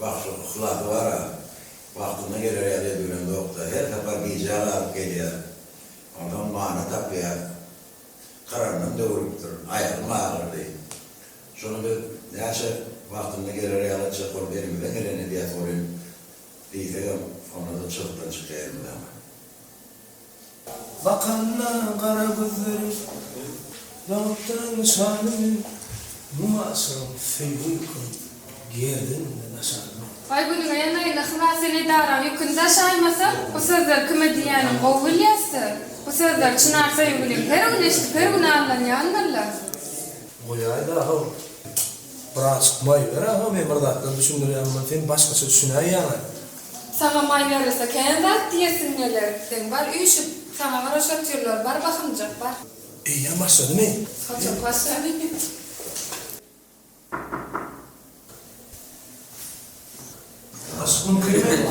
Bagşylyk yhlasy bar-a. Wagtynda geler ýaly edibilemzok-da. Her sapar gijä galyp gelýär. Onsoň many tapýar. Kyrandym döwülipdir, aýagym agyrdy. Şony biz näçe wagtynda geler ýaly etjek bolup elimizden geleni edýäs welin, diýsegem, onda-da çyzykdan çykýar elmydama. Bakanda gara gözleri Ýaňypdyr nyşanyny Müň aşygyň söýgi ýükün Gerdeninde daşanyny. Waý günüňe ýanaýyn Yhlas sen edaraň ýüküni daşaýmasaň bu sözleri kime diýýäniň gowy bilýäsdä bu sözleri Çynar söýgüliň her gün eşidip her gün aldanýandyrlar. Goýaýda-how. Birazjyk maý ber-a-how, men bir zatlar düşündirýän bolsam, sen başgaça düşünäýýäň-ä. Saňa maý berilse kän zat diýesiň geler. Sen bar üýşüp, saňa garaş otyrlar, bar bahymjak bar. Eýýäm başladymy? Haçan başlady? Aşyk mümkinmi?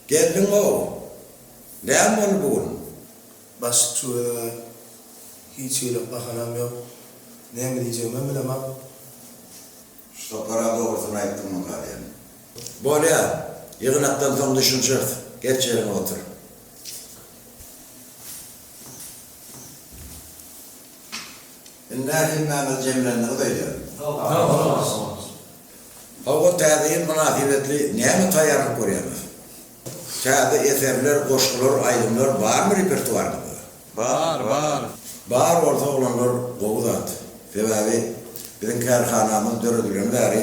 Geldiň-ow. Näme boldy bu gün? Başlyk şu gezeg-ä hiç hili bahanam ýok. Näme diýjegimem bilemok. Şu sapar-a dogrusyny aýtdyňmyka diýen. Bolýa, ýygnakdan soň düşünişeris. Geç ýeriňe otur. Indi-hä hemmäňiz jemlendiňiz öýdýän. Hawa, Täze ýyl mynasybetli näme taýýarlyk görýäňiz? Täze eserler, goşgular, aýdymlar barmy repertuaryňyzda? Bar, bar. Bar bolsa oglanlar gowy zat. Sebäbi biziň kärhanamyz döredileni bäri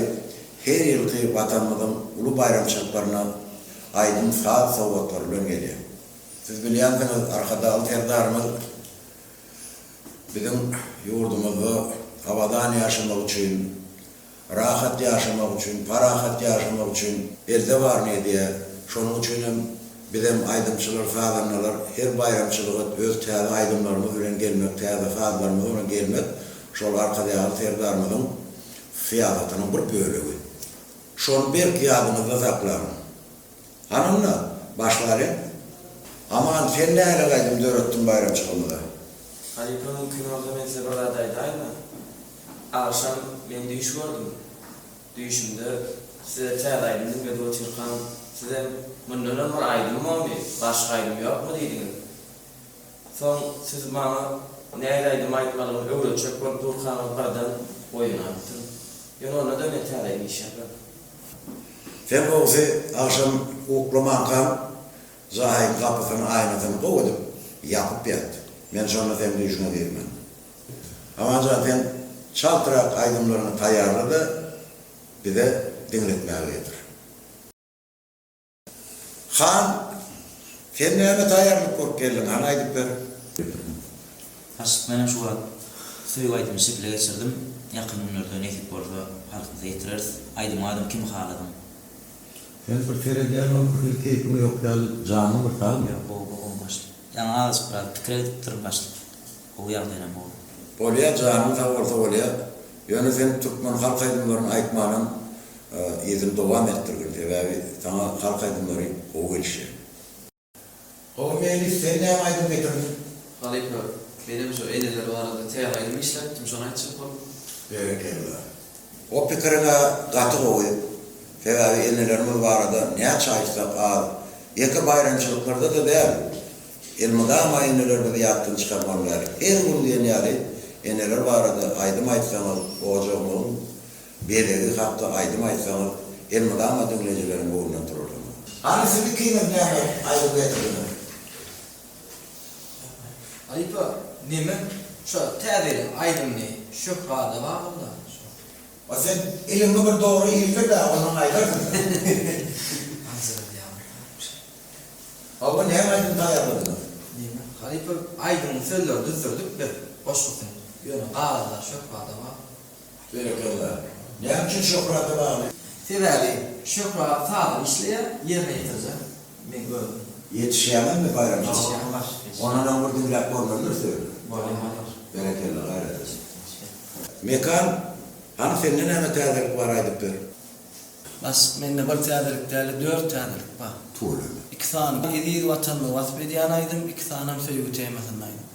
her ýylky Watanymyzyň uly baýramçylyklaryna aýdym-saz sowgatlary bilen gelýär. Siz bilýänsiňiz Arkadagly Serdarymyz biziň ýurdumyzda abadan ýaşamak üçin Rahat ýaşamak üçin, parahat ýaşamak üçin elde baryny edýär. Şonuň üçinem bizem aýdymçylar, sazandalar her baýramçylyga öz täze aýdymlarymyz bilen gelmek, täze sazlarymyz bilen gelmek şol Arkadagly Serdarymyzyň syýasatynyň bir bölegi. Şony berk ýadyňyzda saklaň. Hany onda, başlalyň. Aman, sen nähili aýdym döretdiň baýramçylygymyza? Halypa mümkin bolsa men size bir zat aýdaýynmy? Agşam men düýş gördüm. Düýşümde size täze aýdym diňledip otyrkam, sizem mundanam bir aýdym bormy, başga aýdym ýokmy diýdiňiz. Soň siz maňa nähili aýdym aýtmalygyny öwretjek bolup durkaňyz birden oýanaýypdyryn. Ýöne onda-da men täze aýdym işläpdim. Sen gowusy agşam uklamankaň jaýyň gapysyny, aýnasyny gowy edip ýapyp ýat. Men şonda seň düýşüňe girmen. Amanjan sen çaltrak aýdymlaryňy taýýarla-da bize diňletmäge getir. Han, sen näme taýýarlyk görüp geldiň, hany aýdyp ber. Başlyk menem şu wagt söýgi aýdymy şekile geçirdim. Ýakyn günlerde nesip bolsa halkymyza ýetireris. Aýdymyň adyny Kimi haladyň. Sen bir seredýän ol bir hili keýpiň ýok ýaly janyň bir sagmy? Ýok gowy gowy başlyk. Ýaňy azajyk biraz pikire gidipdirin başlyk. Gowy ýagdaýlam gowy. Bolýa janyň sag bolsa bolýa. Ýöne sen türkmen halk aýdymlaryny aýtmanam yzyny dowam etdirgin sebäbi saňa halk aýdymlary gowy gelişýär. Gowy Meýlis sen näme aýdym getirdiň? Halypa, menem şo eneler barada täze aýdym işläpdim, şony aýtjak bolup. Berekella. O pikiriňä gaty gowy. Sebäbi enelerimiz barada näçe aýtsak az. Ýeke baýramçylyklarda-da däl. Elmydama enelerimizi ýatdan çykarmaly däl. Her gün diýen ýaly eneler barada aýdym aýtsaňyz, ojagymyzyň bezegi hakda aýdym aýtsaňyz, elmydama diňleýjileriň göwnünden turarsyňyz. Hany siz ikiňiz näme aýdym getirdiňiz? Halypa, neme, şo täze ýylyň aýdymyny Şöhrada bagla-da, şo. A sen iliňi bir dogry ildir-dä, ondan aýdarsyň sen. Hawa, näme aýdym taýýarladyňyz? Neme, halypa, aýdymyň sözlerini düzdürdik biz, goşgusyny. Ýöne galanlary Şöhrada bagly. Berekella. Näme üçin Şöhrata bagly? Sebäbi Şöhrat sazyny işleýär, ýerine ýetirjek meň özüm. Ýetişýäňizmi baýramçylyga? Ýetişýän. Ondan öň bir diňläp görmelidir sözi. Bolýar halypa. Berekella, gaýrat et. Mekan, hany sende näme täzelik bar aýdyp ber. Başlyk mende bir täzelik dälde dört täzelik bar. Tüweleme. Iki sany eziz watanymyzy wasp edýän aýdym, iki sanam söýgi temasynda aýdym.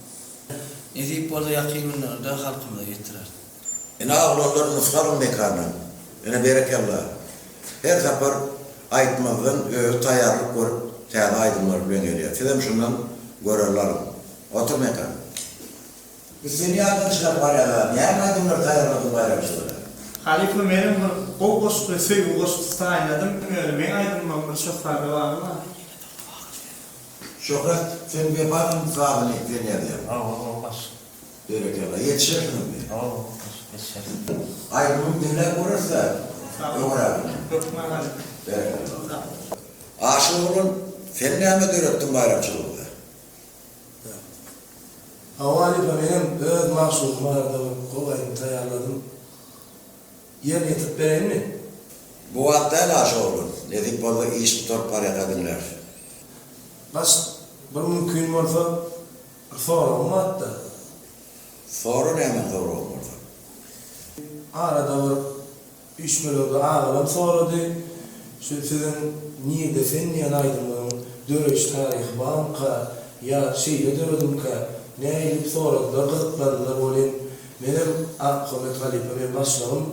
Nesip bolsa ýakyn günlerde halkymyza ýetireris. Ine oglanlar nusga alyň Mekandan. Ine berekella. Her sapar aýtmazdan özi taýýarlyk görüp täze aýdymlar bilen gelýär. Sizem şundan görelde alyň. Otur Mekan. Biz seni ýatdan çykaryp barýas-a. Näme aýdymlar taýýarladyň baýramçylyga? Halypa menem bir gowy goşgy söýgi goşgusy taýynladym ýöne meň aýdymymam bir şöhrada barmy bar. Şöhrat sen Wepanyň sazyny sen ýazýaň. Hawa hawa baş. Berekella ýetişersiňizmi? Hawa baş ýetişeris. Aýdymymy diňläp göreris-dä öňrägini. Hökman halypa. Berekella. Aşyk oglan sen näme döretdiň baýramçylygymyza? Hawa halypa menem öz magşugym barada bir gowy aýdym taýýarladym. Ýerine ýetirip bereýinmi? Bu wagt däl aşa oglan. Nesip bolsa iş gutaryp barýaka diňläris. Baş bir mümkin bolsa bir soragym barda. Sora näme soragyň bolsa. Arada bir Üýşmelerde agalam sorady, Şu siziň Nirde sen diýen aýdymyňyň döreýiş taryhy barmyka ýa şeýle döredimkä, nähili soradylar, gyzyklandylar welin, menem Akmuhammet halypa meň başlygym,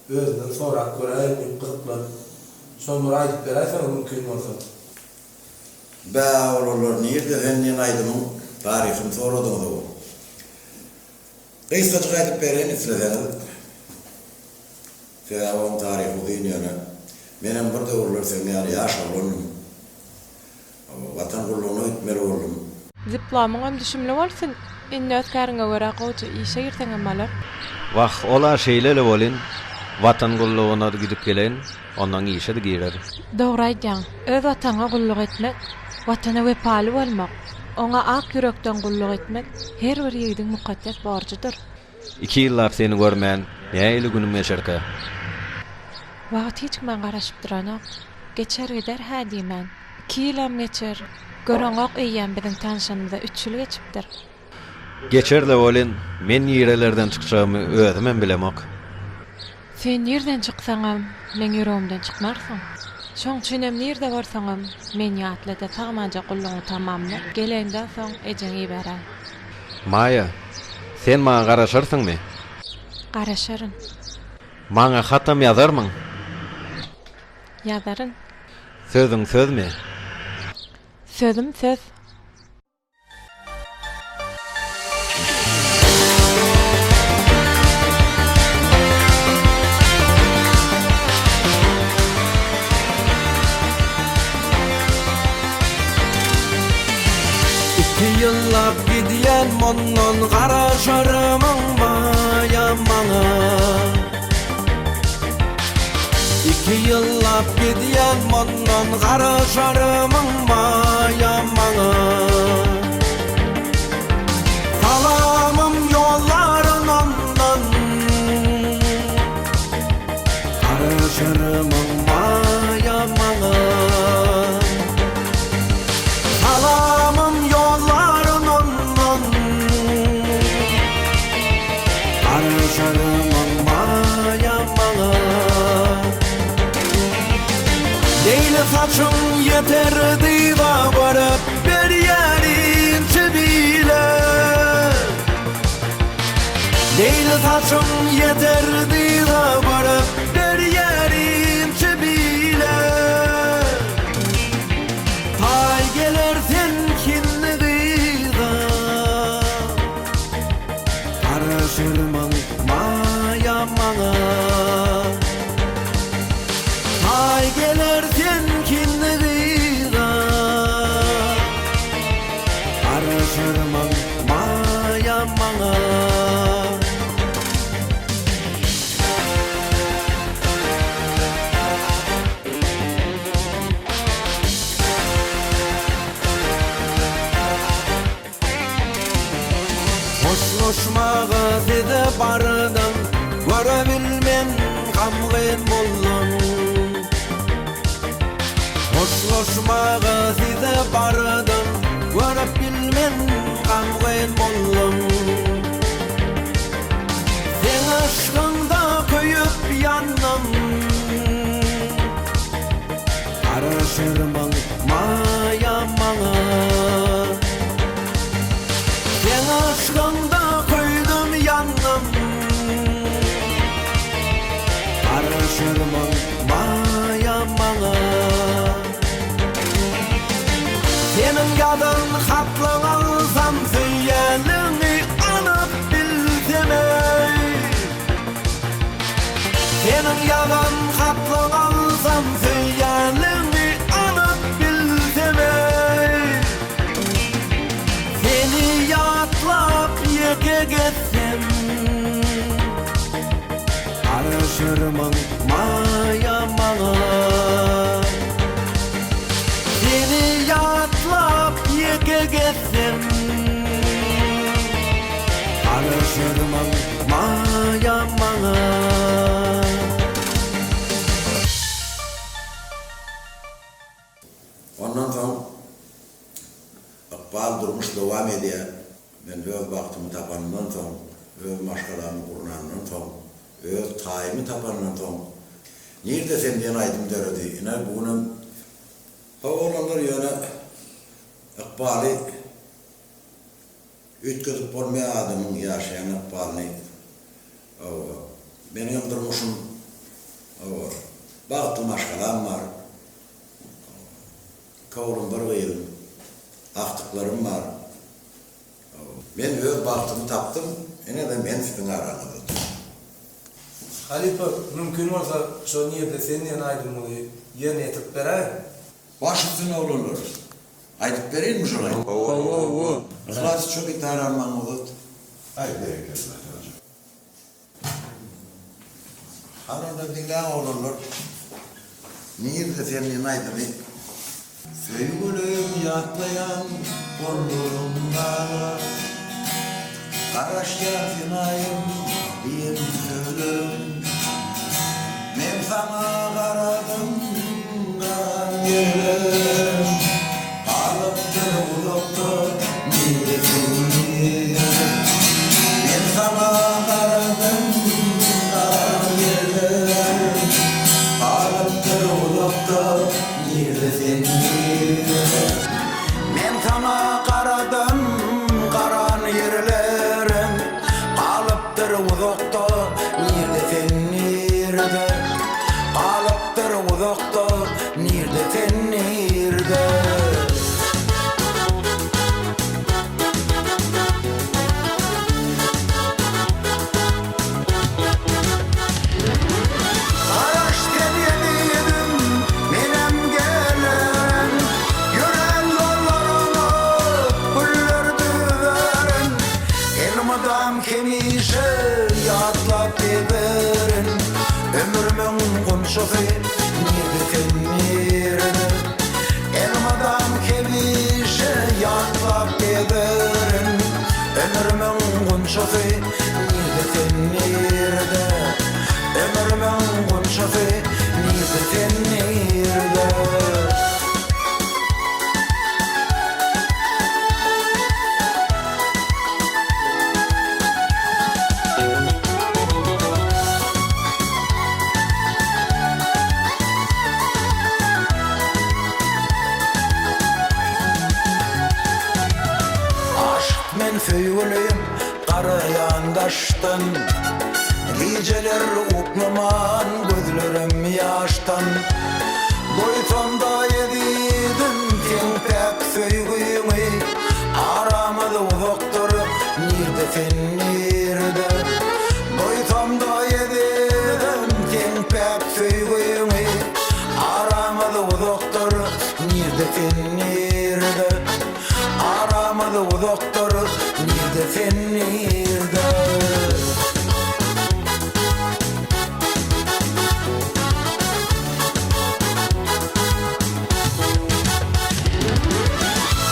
özünden sorap göräýin diýip gyzyklanyp, şony bir aýdyp beräýseňiz mümkin bolsa. Bä, oglanlar, Nirde sen diýen aýdymyň taryhyny soradyňyz-ow. Gysgajyk aýdyp bereýin isleseňiz. Sebäbi oň taryhy uzyn ýöne menem bir döwürler siziň ýaly ýaş oglandym. Watan gullugyna gitmeli boldum. Diplomyňam düşümli bolsun, indi öz käriňe görä gowja işe girseňem bolar. Wah, ol-a şeýle-le welin, Watan gullugyna-da gidip geleýin, ondan işe-de girerin. Dogry aýdýaň. Öz Watanyňa gulluk etmek, Watana wepaly bolmak, oňa ak ýürekden gulluk etmek her bir ýigidiň mukaddes borjudyr. Iki ýyllap seni görmän, nähili günüm geçerkä? Wagt hiç kime garaşyp duranok. Geçer gider hä diýmän. Iki ýylam geçer. Göreňok eýýäm biziň tanşanymyza üç ýyl geçipdir. Geçer-le welin, men nirelerden çykjagymy özümem bilemok. Sen nirden çyksaňam, meň ýüregimden çykmarsyň. Şoň üçinem nirde bolsaňam, meni ýatla-da sagmanja gullugyňy tamamla, geleňden soň ejeňi iberäý. Maýa, sen maňa garaşarsyňmy? Garaşaryn. Maňa hatam ýazarmyň? Ýazaryn. Sözüň sözmi? Sözüm söz. Iki ýyllap gidýän mundan garaşarmyň maýa maňa Iki ýyllap gidýän mundan garaşarmyň maýa maňa Salamym ýollaryn ondan Garaşarmyň maýa maňa Salamym ýollaryn ondan Garaşarmyň maýa maňa Leýli saçyň ýeter dyza Görüp berýär inçe bile Leýli saçyň ýeter dyza Görüp berýär inçe bile Taý geler sen kinli gyza Garaşarmaň maýa maňa Taý geler sen kinli gyza Garaşarmaň maýa maňa. Hoşlaşmaga size bardym, Görebilmen gamgyn boldum. Hoşlaşmaga size bardym, Görüp bilmen gamgyn boldum. Seň yşgyňda köýüp ýandym. Garaşarmyň maýa maňa. Seň yşgyňda köýdüm ýandym. hatlaň alsam söýýänligiňi anyk bilsem eý. Seniň ýazan hatlaň alsam söýýänligiňi anyk bilsem eý. Seni ýatlap ýeke gezsem. Garaşarmyň maýa maňa. Seni ýatlap ýeke gezsem. Garaşarmyň maýa maňa. Ondan soň ykbal durmuş dowam edýär. Men öz bagtymy tapanymdan soň, öz maşgalamy gurnanymdan soň, öz taýymy tapanymdan soň, Nirde sen diýen aýdym döredi. Ine, bu günem hawa oglanlar ýöne ykbaly üýtgedip bolmaýar adamyň ýaşaýan ykbalyny. Hawa, meniňem durmuşym, hawa, bagtly maşgalam bar. Iki oglum, bir gyzym, agtyklarym bar. Men öz bagtymy tapdym, ine-de men siziň araňyzda durun. Halypa, mümkin bolsa, şo Nirde sen diýen aýdymyňyzy ýerine ýetirip beräýiň. Baş üstüne oglanlar. Aýdyp bereýinmi şol aýdymy? Hawa. Hawa. Yhlas şo gitarany maňa uzat. Aý berekella. Hany onda diňläň oglanlar. Nirde sen diýen aýdymy. Söýgülim ýatlaýan gollarym dara. Garaşýan sen aýym diýen sözlerim. Men saňa garadym garan ýerlerim. Galypdyr uzakda nirde sen nirde. Men saňa garadym garan ýerlerim. Galypdyr uzakda nirde sen nirde. Men saňa garadym garan ýerlerim. Galypdyr uzakda nirde sen nirde. Galypdyr uzakda nirde sen nirde. Garaş sen ezizim menem gelerin Ýörän ýollaryňa güller düzerin Elmydam hemişe ýatlap gezerin Ömrümiň gunçasy nirde sen nirde Elmydam hemişe ýatlap gezerin Ömrümiň gunçasy nirde sen nirde Ömrümiň gunçasy nirde sen nirde. Aşyk men söýgülim garaýan daşdan, Gijeler uklaman gözlerim ýaşdan. Doýsam-da ezizim seň päk söýgüňi, Aramyz uzakdyr, nirde sen nirde? Doýsam-da ezizim seň päk söýgüňi, Aramyz uzakdyr, nirde sen nirde? Aramyz uzakdyr, nirde sen nirde?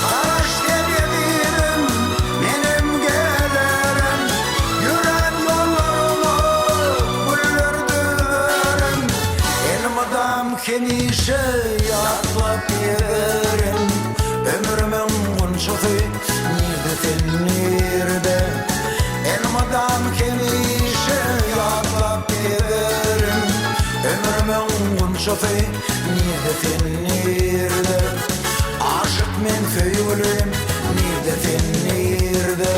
Garaş gel ezizim, menem gelerin, Ýörän ýollaryňa güller düzerin. Elmydam hemişe ýatlap gezerin, Ömrümiň gunçasy nirde sen nirde? Elmydam hemişe ýatlap gezerin, Ömrümiň gunçasy nirde sen nirde? Aşyk men söýgülim nirde sen nirde?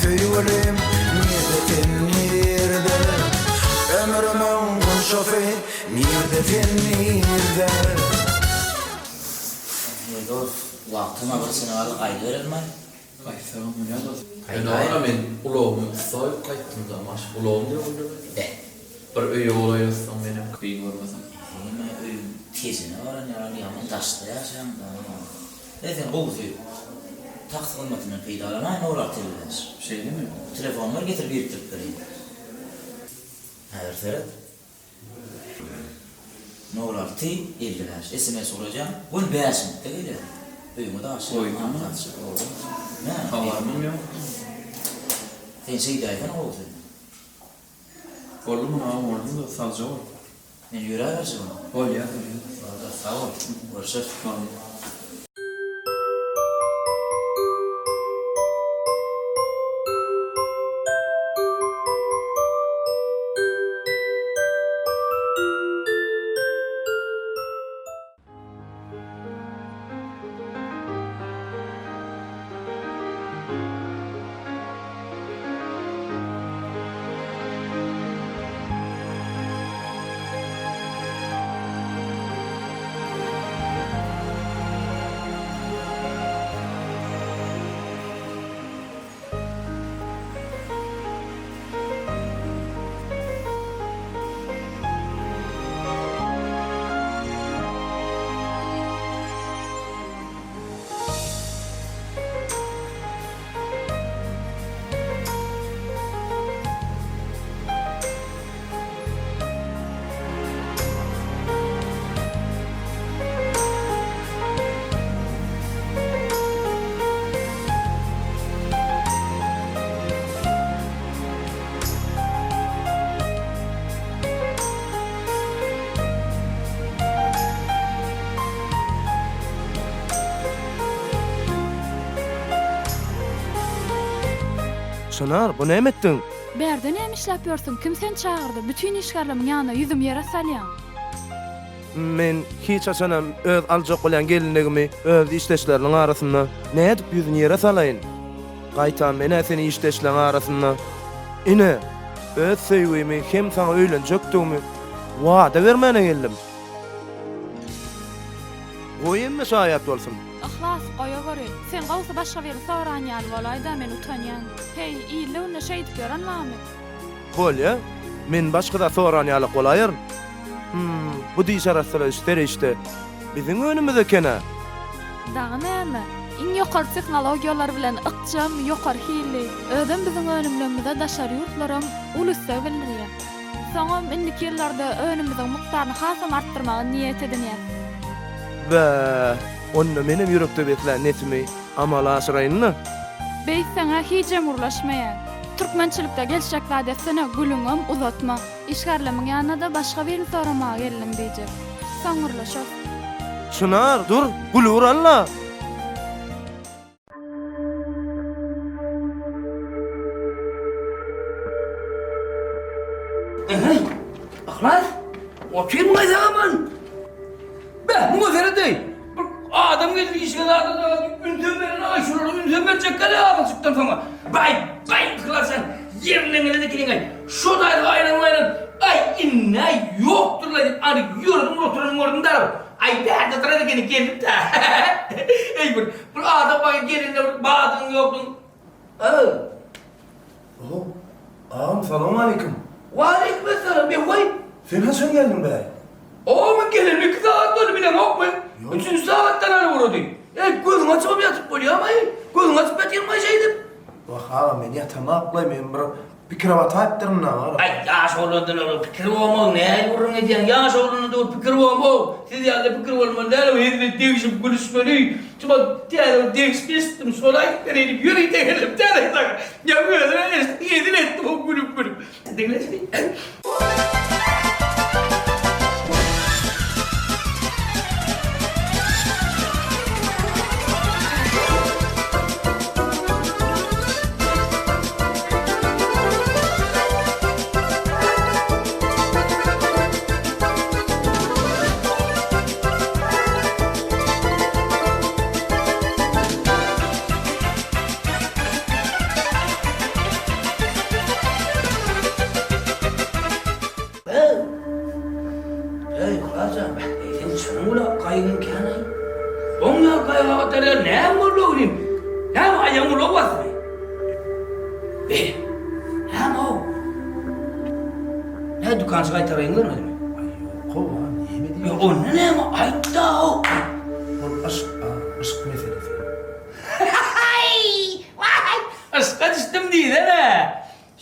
söýgülim Nirde sen nirde Ömrümiň gunçasy Nirde sen nirde. Eý dos, wagtym-a bir çene galdy, gaýdyberelmaý. Gaýtsagam bolýar dos. Ýöne aga men ulagymy ussa goýup gaýtdym-da, maşyn ulagym ýok indi mende. Beh. Bir öýe golaýlatsaň menem kyn görmeseň. Seňem-ä öýüň Tejene baran ýaly ýaman daşda ýaşaýaň-da. Ine sen gowusy taksi hyzmatyndan peýdalanaý nol 655. Şeýlemi? Telefon bar getir birikdirip bereýin. Häzir seret. Nol 6 55 sms ugradýaň göni bäş minutda gelýär. Öýüňe daşy. Goýduňmy? Nä? Habarymam ýokdy. Sen şeýdäýsene gowusy. Boldy muny agam boldy-da sagja bol. Men ýöräberjek onda. Bolýar bolýar. Boldy sag bol. Görüşeris. Bolýar. Çynar, bu näme etdiň? Bärde näme işläp ýörsüň, kim seni çagyrdy, bütin işgärlerimiň ýanynda ýüzümi ýere salýaň. Men hiç haçanam öz aljak bolýan gelinligimi öz işdeşleriniň arasynda nädip ýüzüni ýere salaýyn? Gaýtam men-ä seni işdeşleň arasynda, ine, öz söýgimi hem saňa öýlenjekdigimi wada bermäne geldim. Goý hemme şaýat bolsun. Yhlas, goýaweri. Sen gowsy başga birini soran ýaly bolaý-da, men utanýan. Heý, ilde-günde şeýdip ýören barmy? Bolýa, men başga zat soran ýalak bolaýaryn. Hum, bu diş arassalaýjy serişde biziň önümiz eken-ä. Dagy näme? Iň ýokary tehnologiýalar bilen ykjam, ýokary hilli. Özem biziň önümlerimize daşary ýurtlaram uly isleg bildirýär. Soňam indiki ýyllarda önümiziň mukdaryny hasam artdyrmagy niýet edinýäs. Bä, onda menem ýürekde beslän netimi amala aşyraýyn-da. Beýtseň-ä hijem gürleşmeýän. Türkmençilikde gelişjek zat etsene, gülüňem uzatma. Işgärlemiň ýanyna-da başga birini soramaga geldiň diýjek. Soň gürleşeris. Çynar, dur, güli ur-alla! Eheý, Yhlas, otyrmyň-aý sag-aman? Beh, muňa seredeý! Bir adam geldi işige zada ünsem beren-aý, şulara ünsem berjek gele azajykdan soňa. Baý, baý, Yhlas sen ýerinden gelen ekeniň-aý. Şo taýda aýlanyp-aýlanyp, aý, indi-ä ýokdur-laý diýip, any ýördüm, oturanyny gördüm darag. Aý, bärde duran ekeni, geldim-dä. Eý, bir, bir adam maňa gelende bir badynyň ýokdugyny. Aw. Oho, agam salowmaleýkim. Waleýkim essalam, Behoý. Sen haçan geldiň bäri? Ow, men gelenime iki sagat boldy, bileňokmy? Üçünji sagatdan alyp ugrady. Eý, gözüňi açybam ýatyp bolýamy? Gözüňi açyp ýatyrmaý şeýdip. Wah, agam, men ýatamaklaý, men bir Pikire bataýypdyryn-da, gara. Aý, ýaş oglandan ol pikir bolmaz, nähili gürrüň edýäň, ýaş oglandan ol pikir bolmaz, siz ýalyda pikir bolmaly däl-ow, hezil degişip gülüşmeli, şumat täze bir degişme eşitdim, şony aýdyp bereýin diýip ýörite geldim täze saňa, ýa özüňem eşitdiň, hezil etdim-ow gülüp-gülüp. Diňle şuny. Eý, Yhlas jan, eý, sen çynyň bilen gaýgyň kän-aý. Oň ýaly gaýga batarýan näme boldy inim? Näme aýagyň ulag basdy? Be, näme-ow? Nä dükançy gaýtaraýyň görmedimi? Aý, ýok-ow, a, näme diýýäň? Ýa onda näme, aýt-da-ow, aýt. Ol yşk, a, yşk meselesi. Haý! Waý! Yşka düşdüm diýsene!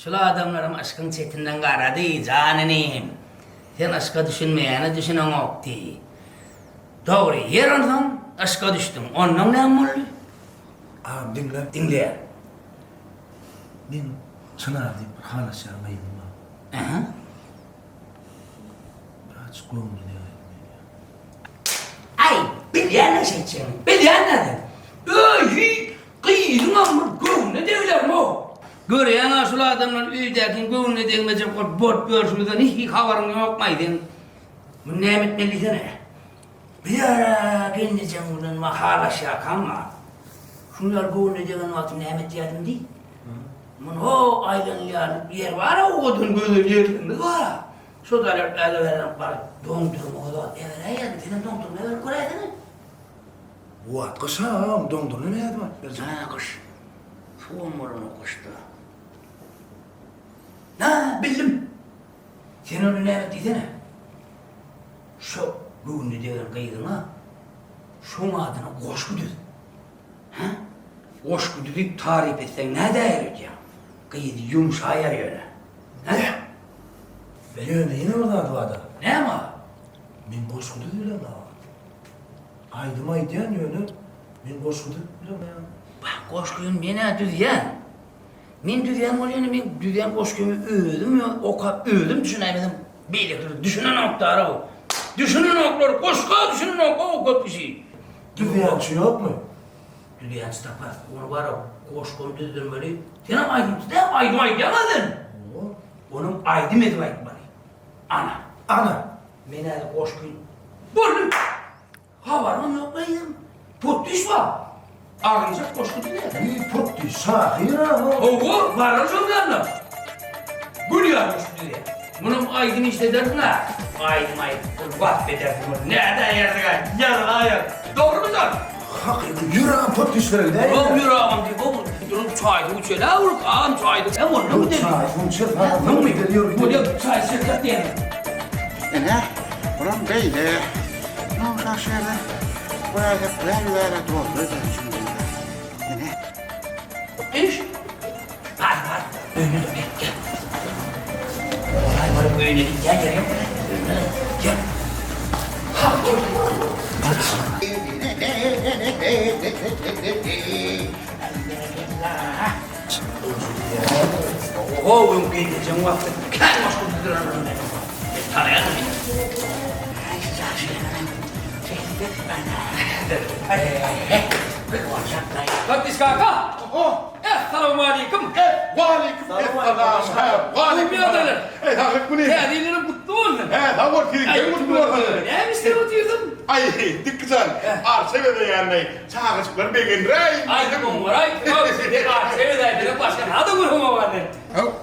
Şul adamlaram yşkyň çetinden garady, jan inim. Sen yşka düşünmeýäne düşüneňok diý. Dogry, ýer onsoň, yşka düşdüň. Onnoň näme boldy? Agam diňle. Diňleýän. Meň Çynar diýip bir halaşýan gyzym bar. Ähä. Birazjyk göwnüne degäýdim diýýär. Aý, bilýän-ä şeýtjegiňi, bilýän-ä sen. Öý-hi, gyzyňam bir göwnüne degilermi-ow? Görýäň-ä şul adamlar öýdäkiň göwnüne degmejek bolup bolup ýörşümizden hiç habaryň ýokmaý seň. Muny näme etmeli diýsene. Bir-ä gelnejeň bilen mahalaşýarkaň-a, şuň ýaly göwnüne degen wagty näme etýärdim diý. Muny ho aýlanylýan ýer bar-a, owadan gözel ýerlerimiz bar-a. Şo daýaw äleberip baryp doňdurma zat äberäýerdi, senem doňdurma äberip göräýsene. Bu wagt gyş agam, doňdurma nädip alyp berjek? Hä, gyş. Suwam bolanok gyşda. Hä, bildim. Sen ony näme diýsene. Şo göwnüne degen gyzyňa şoň adyna goşgy düz. Hä? Goşgy düzüp taryp etseň nädäýer öýdýäň? Gyz ýumşaýar ýöne. Hä? Ýöne ýene bir zat bar-da. Näme? Men goşgy düzüp bilemok. Aýdym aýdýan ýöne men goşgy düzüp bilemok. Bak, goşgyny men-ä düzýän. Men düzýän bolýan, men düzýän goşgymy özüm okap, özüm düşünäýmesem, beýlekiler düşünenokdar-ow. Düşünenoklar, goşga düşünenok-ow köp kişi. Düzýänçi ýokmy? Düzýänçi tapar. Ony bar-a, goşgyny düzdürmeli. Senem aýdymçy däl, aýdym aýdýaň-a sen. Onuň aýdym edip aýtmaly. Ana. Ana. Men häzir goşgy Boldy. Habaryňam ýok eýýäm. Potdyş bar. Agyryjak goşgy diýýär. Wiý, Potdyş şahyr-a o. Hawa, barar şoň ýanyna. Gül ýaly goşgy diýýär. Munam aýdym işledersiň-ä. Aýdym aýdyp bir wasp edersiň ony. Nädäýersiň-ä, ýazylaýar. Dogrumy jan? Hakyky ýüregem Potdyşlara gidäýýär. Ýok, ýüregem diýip, o durup çaý-suw içeli-ä ol, agam çaý-suw. Hä, onda gidelim. Çaý-suw içeris, agam. Bolýa, çaý içeris diýene. Ine, bulam beýle. Nowşah şeýle goýaýsak biläýiwere doldy öýdýän Ine. Düş. Bar, bar. Öýüne dur, gel, gel. Golaý baryp öýüne gidýän ýeri ýok. Öýüne gel. Ha, gel. Oho, öň gelnejeň wagty kän goşgy düzdürendir men. Men tanaýan ony. Gatdyş kaka! Essalawmaleýkim! Waleýkim essalam! Waleýkim essalam! Eý, saglyk güni! Täze ýylyň gutly bolsun! Hä, sag bol, siziňkem gutly bolsun! Näme işläp otyrsyň? Aý, Dikgijan, arça bezeýänleý, çagajyklar begendiräý! Aýdyp oňaraý, arça bezäýseler başga nada gürrüňe bar sen?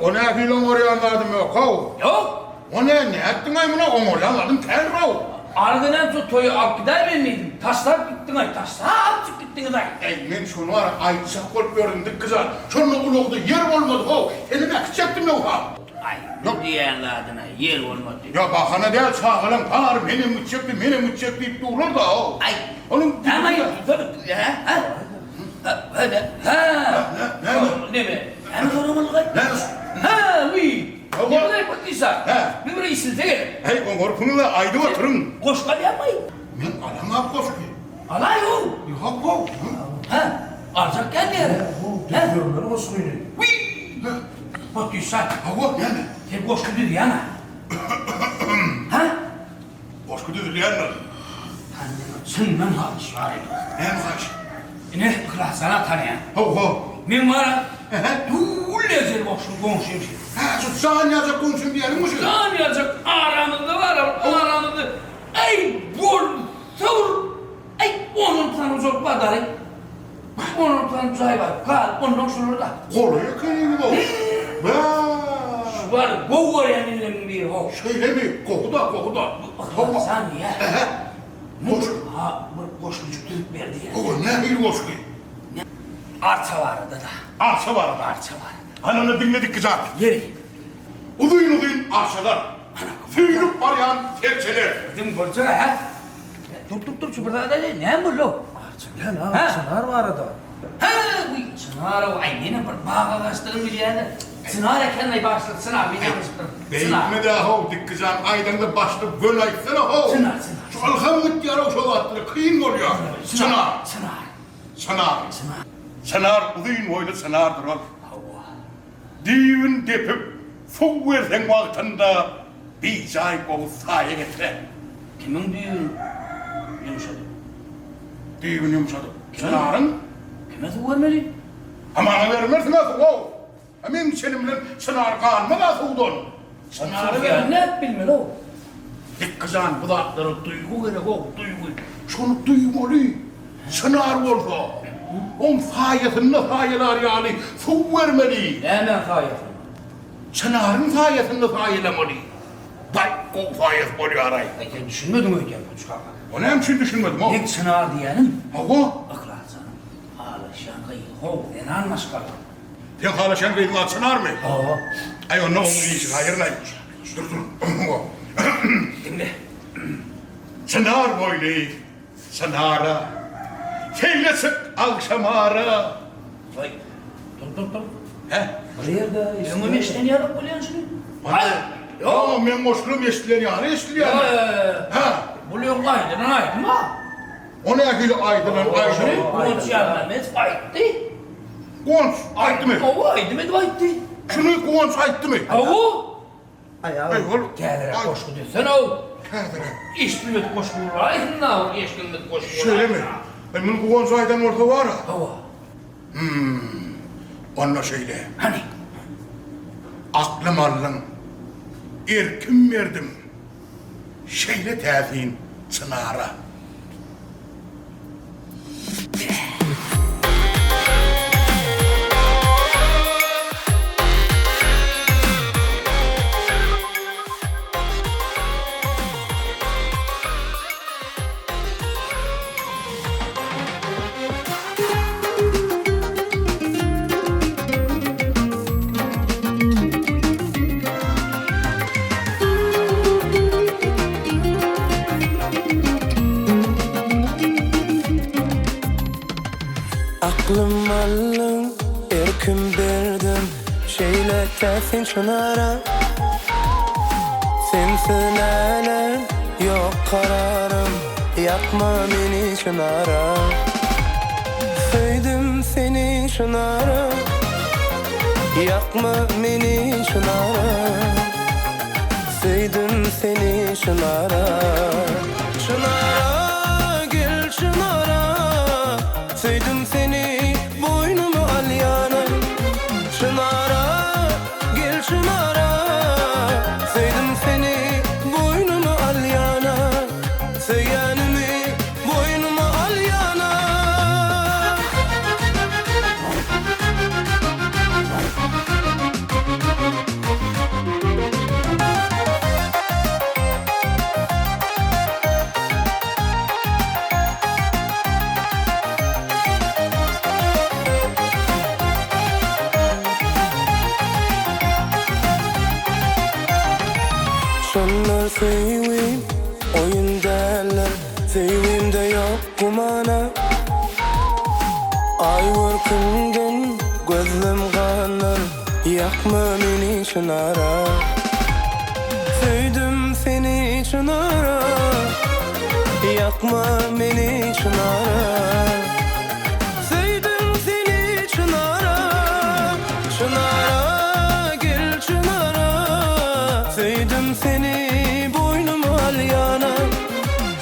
O nähili oňarýan zadym ýok-ow? Ýok! O nä, nätdiň-aý muny, oňarýan zadym kändir-ow! Arzydan şu toýy alyp gidäýmen diýdim, taşlap gitdiň-aý, taşlap gitdiňiz-aý! Äý, men şony bar-a aýtjak bolup ýördüm, Dikgijan, şonda ulagda ýer bolmady-how, senem äkitjekdim ýogsa. Aý, bu diýýän zadyna ýer bolmady. Ýa bahana däl, çagalaň bary menem gitjekdi, menem gitjek diýip durlar-da-how. Aý, Onuň näme aýtdyň, hä, hä? Hä, hä, Näme? Neme? Näme soramalygaý? Näme? Hä, wiý! Neme Patyşa? Hä? Bir bir işilse gerek. Heý, oňarpyňyz-a, aýdyp oturyň. Goşgy alýaňmy? Men alamok goşgy. Alaý-ow! Ýok-ow. Hä? Aljak gel ýere. Hä? Düzermeli goşgyny. Wiý! Patyşa. Hawa, näme? Sen goşgy düzýäň-ä? Hä? Goşgy düzülýändir. Senden haýyş bar edi. Näme haýyş? Ine, Yhlas jana tanaýan. Hawa. Men bar-a, dul ejeli goşgy goňşym şi. Hä, şu jan ýaljak goňşym diýýäniňmi şu? Jan ýaljak aramyzda bar-a, aramyzda. Äý, bolsa bir, äý, on sany ujak bar dary. On sany jaý bar, gal, ondan şular-da. Golaý ekeniňiz-ow. Bä! Şu bar gowy görýän inlemiň biri how. Şeýlemi? Gowy-da, gowy-da. Yhlas jan diýýär. Ähä. Goşgy. Ha, bir goşgujyk düzüp berdi ýa. Gowy, nähili goşgy? Arça barada-da. Arça barada. Arça barada. Hany onda diňle Dikgijan. Ýeri. Uzyn-uzyn arçalar. Süýnüp barýan serçeler. Diň bolsa, hä? Dur, dur, dur, şu bir zat aýdaýyn. Näme boldy-ow? Arça bilen, ha, çynar barada. Hä, bu çynar-ow, aý, menem bir bag agaçdygyny bilýän-de. Çynar eken-aý, başlyk, çynar, men ýalňyşypdyryn. Çynar. Beýtme-dä-how, Dikgijan, aýdaňda başlyk göni aýtsana-how. Çynar, çynar. Şu ylham gitýär-ow şo zatlara, kyn bolýar. Çynar. Çynar. Çynar. Çynar. Çynar uzyn boýly çynardyr ol. Hawa. Düýbün depip, suw berseň wagtynda bijaý gowy saýa getirer. Kimiň düýbün ýumşadyp? Düýbün ýumşadyp. Çynaryň. Kime suw bermeli? A maňa bermersiň-ä suw-ow. A meň içenim bilen çynar ganmaz-a suwdan. Çynary beren nädip bilmeli-ow? Dikgi jan, bu zatlara duýgy gerek-ow, duýgy. Şony duýmaly. Çynar bolsa, oň saýasynda saýalar ýaly suw bermeli. Nämäň saýasynda? Çynaryň saýasynda saýalamaly. Baý, gowy saýasy bolýar-aý. Aý, sen düşünmediň öýdýän, Goç kaka. O näme üçin düşünmedim-ow? Meň çynar diýýänim. Hawa. Yhlas janyň halaşýan gyzy how, zenan maşgala. Seň halaşýan gyzyň ady Çynarmy? Hawa. Aý, onda oň işi haýyrlaý. Dur, dur. Diňle. Çynar boýly Çynara. Seýle çyk agşamara. Waý, dur, dur, dur. Hä? Bir ýerde Öňem eşiden ýalyk bolýan şuny. Aý, ýok, meň goşgulam eşdilen ýaly eşdilýär. Hä? Bul öň aýdylan aýdym-a. O nähili aýdylan aýdym? Guwanç Ýazmämmedow aýtdy. Guwanç aýtdymy? Hawa, aýdym edip aýtdy. Şuny Guwanç aýtdymy? Hawa. Aý, ol Täzeräk goşgy düzsene-ow. Täzeräk. Eşdilmedik goşgy bolaýsyn-da, eşdilmedik goşgy bolaýsyn. Şeýlemi? Aý, muny Guwanç aýdan bolsa bar-a. Hawa. Hüm. Onda şeýle. Hany? Aklym aldyň, erkim berdim. Şeýle täsin çynara. Aklym aldyň, erkim berdiň, şeýle täsin çynara. Sensiz näler, ýok kararym, ýakma meni çynara. Söýdüm seni çynara. Ýakma meni çynara Söýdüm seni çynara Çynara gel çynara Söýdüm seni boýnuma alýana Çynara gel çynara Söýdüm seni boýnuma alýana Söýenimi boýnuma alýana. Şonda söýgim oýun däldir, söýgimde ýok gumana. Aý görküňden gözlem ganar, ýakma meni çynara. Söýdüm seni çynara, ýakma meni çynara. Söýdüm seni çynara, çynara gel çynara. Söýdüm seni boýnuma alýana.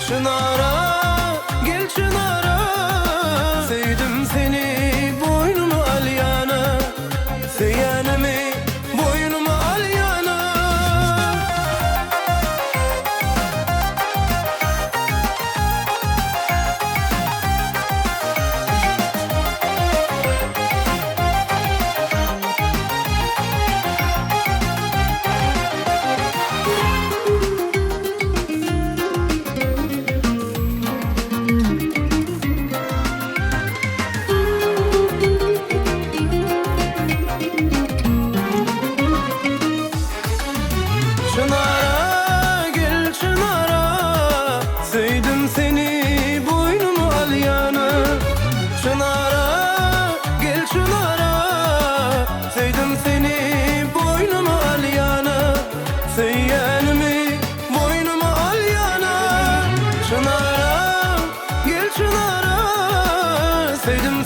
Çynara, gel çynara Söýdüm seni boýnuma alýana Söýenimi boýnuma alýana.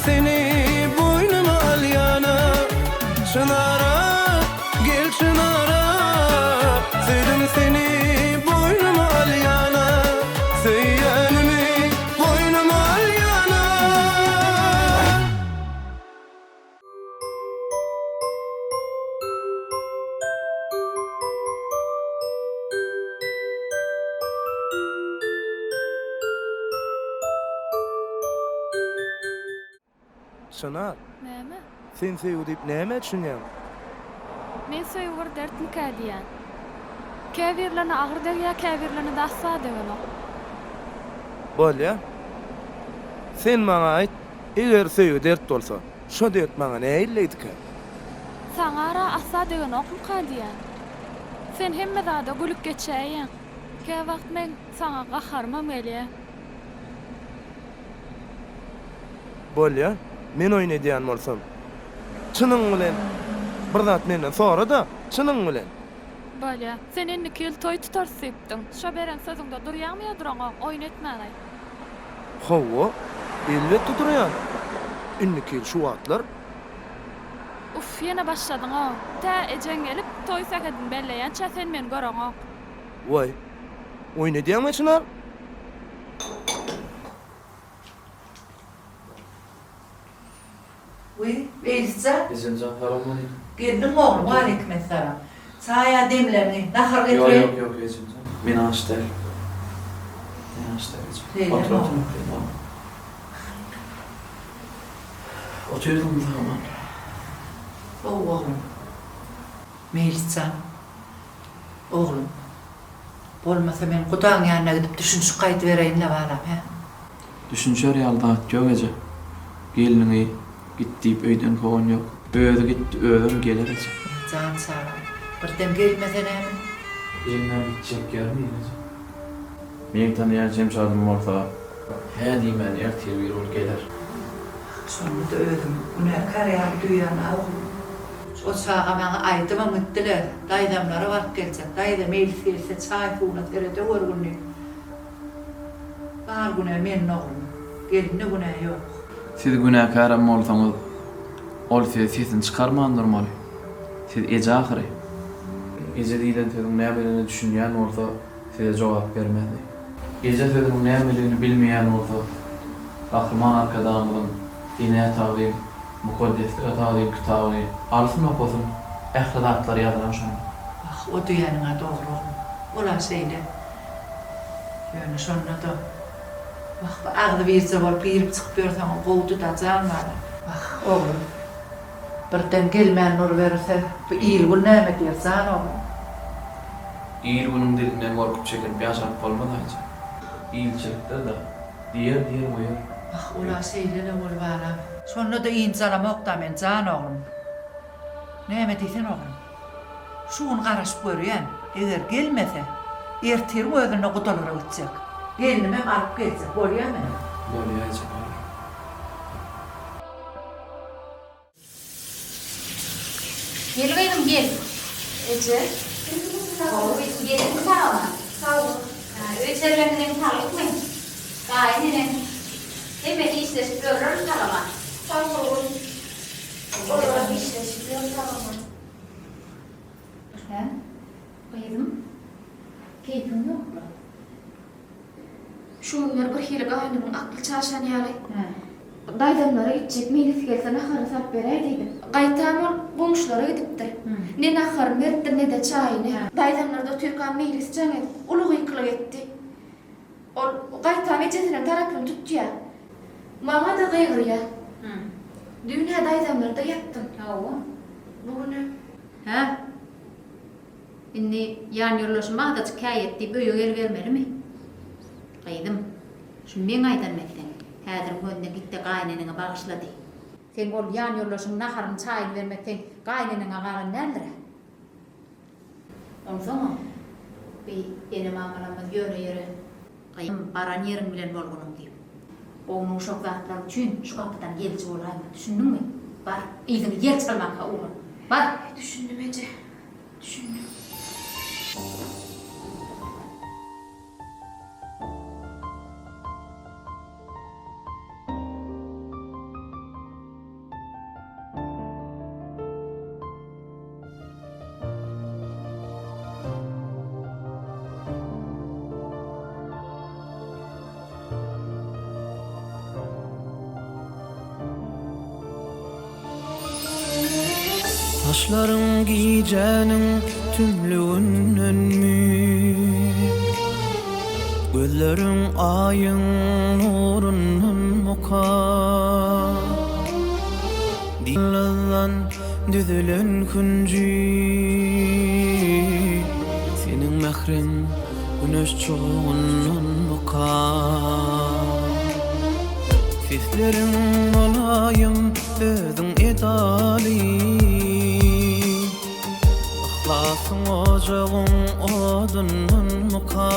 seni boýnuma alýana Çynara gel çynara Söýdüm seni boýnuma alýana Söýýänimi boýnuma alýana. Çynar. Näme? Sen söýgi diýip nämä düşünýäň? Men söýgi bir dertmikä diýýän. Käbirlerine agyr degýär, käbirlerine-de asla degenok. Bolýa. Sen maňa aýt, eger söýgi dert bolsa, şo dert maňa nähilleýdikä? Saňa-ra asla degenokmyka diýýän. Sen hemme zada gülüp geçäýýäň. Käwagt meň saňa gaharymam gelýär. Bolýa, men oýun edýän bolsam. Çynyň bilen bir zat menden sora-da, çynyň bilen. Bolýa. Sen indiki ýyl toý tutarys diýipdiň. Şo beren sözüňde durýaňmy ýa duraňok? Oýun etmän aýt. Hawa, elbetde durýan. Indiki ýyl şu wagtlar. Uff, ýene başladyň-ow. Tä ejeň gelip, toý sähedini belleýänçä sen meni göreňok. Waý, oýun edýäňmi, Çynar? Wiý, Beýlisjan. Ejemjan salowmaleýkim. Geldiňmi oglum, waleýkimessalam. Çaý-a demlengi, nahar Ýok, getireýin. ýok, ýok, ejemjan. Men aç däl. Men aç däl, ejem. Şeýlemi Otur, otur, oglum? otur. Otyrdym sag-aman. Gowy oglum. Meýlisjan, oglum. Bolmasa men gudaň ýanyna gidip düşünişip gaýdybereýin-le balam, hä? Düşünişer ýaly zat ýok eje. Gelniňi git diýip öýden kowan ýok. Özi gitdi, özem geler eje. Jan çagam, birden gelmese näme? Gelmän gitjek ýermi eje? Meň tanaýan Şemşadym bolsa, hä diýmän ertir bir gün geler. Şonda-da özümi günäkär ýaly duýýan-a oglum. O çaga maňa aýdybam gitdiler. Daýzamlara baryp geljek. Daýza meýlis gelse çaý-suwuna seredewür gün diýip. Bar günä mende oglum. Gelinde günä ýok. Siz günäkärem bolsaňyz, ol size sesini çykarman durmaly. Siz eje ahyry. Eje diýlen sözüň nämeligine düşünýän bolsa, size jogap bermezdi. Eje sözüniň nämeligini bilmeýän bolsa, Gahryman Arkadagymyzyň Enä tagzym, mukaddeslige tagzym kitabyny alsyn okasyn, ähli zatlar ýazylan şonda. Wah, o diýeniň-ä dogry oglum. Ol-a şeýle. Ýöne şonda-da, wah, bu agzy birje bolup girip-çykyp ýörseň-ä gowudy-da, jan bala. Wah, oglum, birden gelmän duruberse, bu il-gün näme diýer, jan oglum? Il-günüň dilinden gorkup-çekinip ýaşap bolmaz, Aýja. Ilçilikdir-dä. Diýer, diýer goýar. Wah, ol-a şeýle-le bol, balam. Şonda-da ynjalamok-da men, jan oglum. Näme diýsene, oglum. Şu gün garaşyp görýän, eger gelmese, ertiriň özünde gudalara gitjek. Gelnimem alyp geljek, bolýamy? Bolýa, eje, bolýa. Gel gyzym, gel. Eje. Gowy gyzym, geldiňmi sag-aman? Sag bol. Öý-çerleňiň saglykmy? Gaýyn eneň hemmesi işleşip ýörlermi sag-aman? Sag bolgun. Olaram işleşip ýör sag-aman. Hä, gyzym, keýpiň ýok-la? Şu günler birhili gaýnymyň akly çaşan ýaly. Daýzamlara gitjek, Meýlis gelse naharyny salyp beräý diýdim. Gaýtam ol goňşulara gidipdir. Ne naharyny beripdir, ne-de çaýyny. Daýzamlarda otyrkam Meýlis jaň edip, uly gykylyk etdi. Ol gaýtam ejesiniň tarapyny tutýar. Maňa-da gygyrýar. Düýn-hä daýzamlarda ýatdym. Hawa. Bu günem. Hä? Indi ýanýoldaşym azajyk käýet diýip öýe gelibermelimi? Gyzym, şuny meň aýdanym etseň, häziriň özünde git-de gaýyneneňe bagyşla diý. Seň ol ýanýoldaşyň naharyny, çaýyny bermek seň gaýyneneňe galan däldir-ä? Onsoňam, bi ene-mamalarymyz ýöne ýere Gyzym, baran ýeriň bilen bolgunyň diýip, ownuk-uşak zatlar üçin şu gapydan geliji bolaýma, düşündiňmi? Bar, yzyňy ýer çalmanka ugra. Bar! Düşündim, eje. Düşündim. Gaşlaryň gijäniň tümlügindenmi? Gözleriň aýyň nurundanmyka? Ýyldyzdan düzülen künji Seniň mähriň güneş çogundamyka? Sesleriň bolaýyn özüň edaly Yhlasyň ojagyň odundanmyka?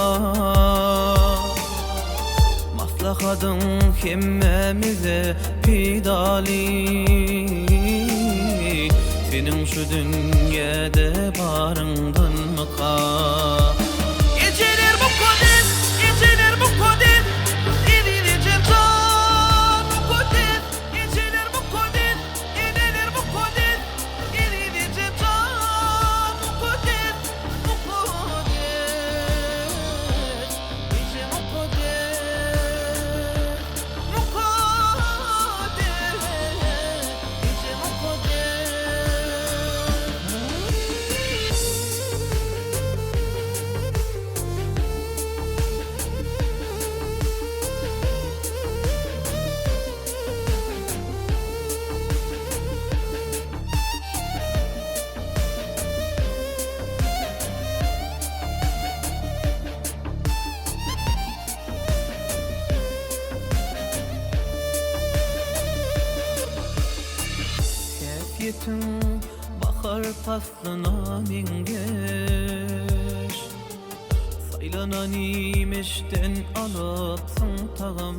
Maslahadyň hemmämize peýdaly Seniň şu dünýäde baryňdanmyka? Ejeler mukaddes, ejeler mukaddes, Eziz ejem jan mukaddes, Ejeler mukaddes, eneler mukaddes, Eziz ejem jan mukaddes, mukaddes, Eje mukaddes, mukaddes, Eje mukaddes. Häsiýetiň bahar paslyna meňzeş Saýlanan iýmişden alypsyň tagam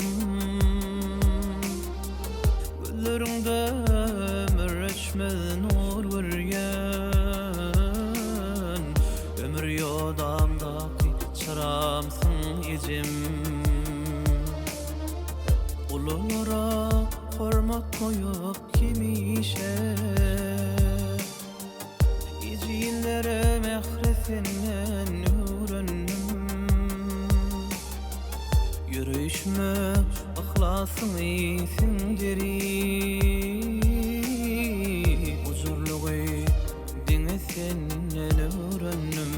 Gözleriňde ömür öçmez nur görýän Ömür ýodamdaky çyramsyň ejem Ululara hormat goýup hemişe Ejizlere mähri senden öwrendim. Ýöreýşime yhlasyňy siňdirip, Gujurlygy diňe senden öwrendim.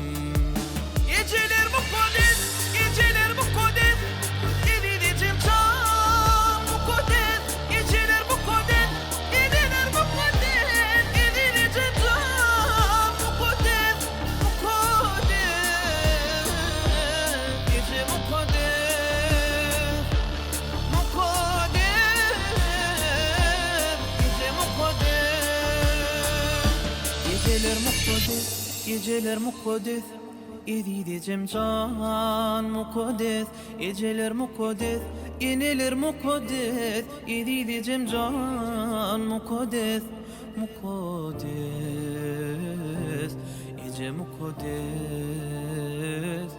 Ejeler mukaddes, ejeler mukaddes, Eziz ejem jan mukaddes, Ejeler mukaddes, eneler mukaddes, Eziz ejem jan mukaddes, mukaddes, Eje mukaddes, mukaddes, Eje mukaddes. Ejeler mukaddes, ejeler mukaddes, Eziz ejem jan mukaddes, Ejeler mukaddes, eneler mukaddes, Eziz ejem jan mukaddes, mukaddes, Eje mukaddes,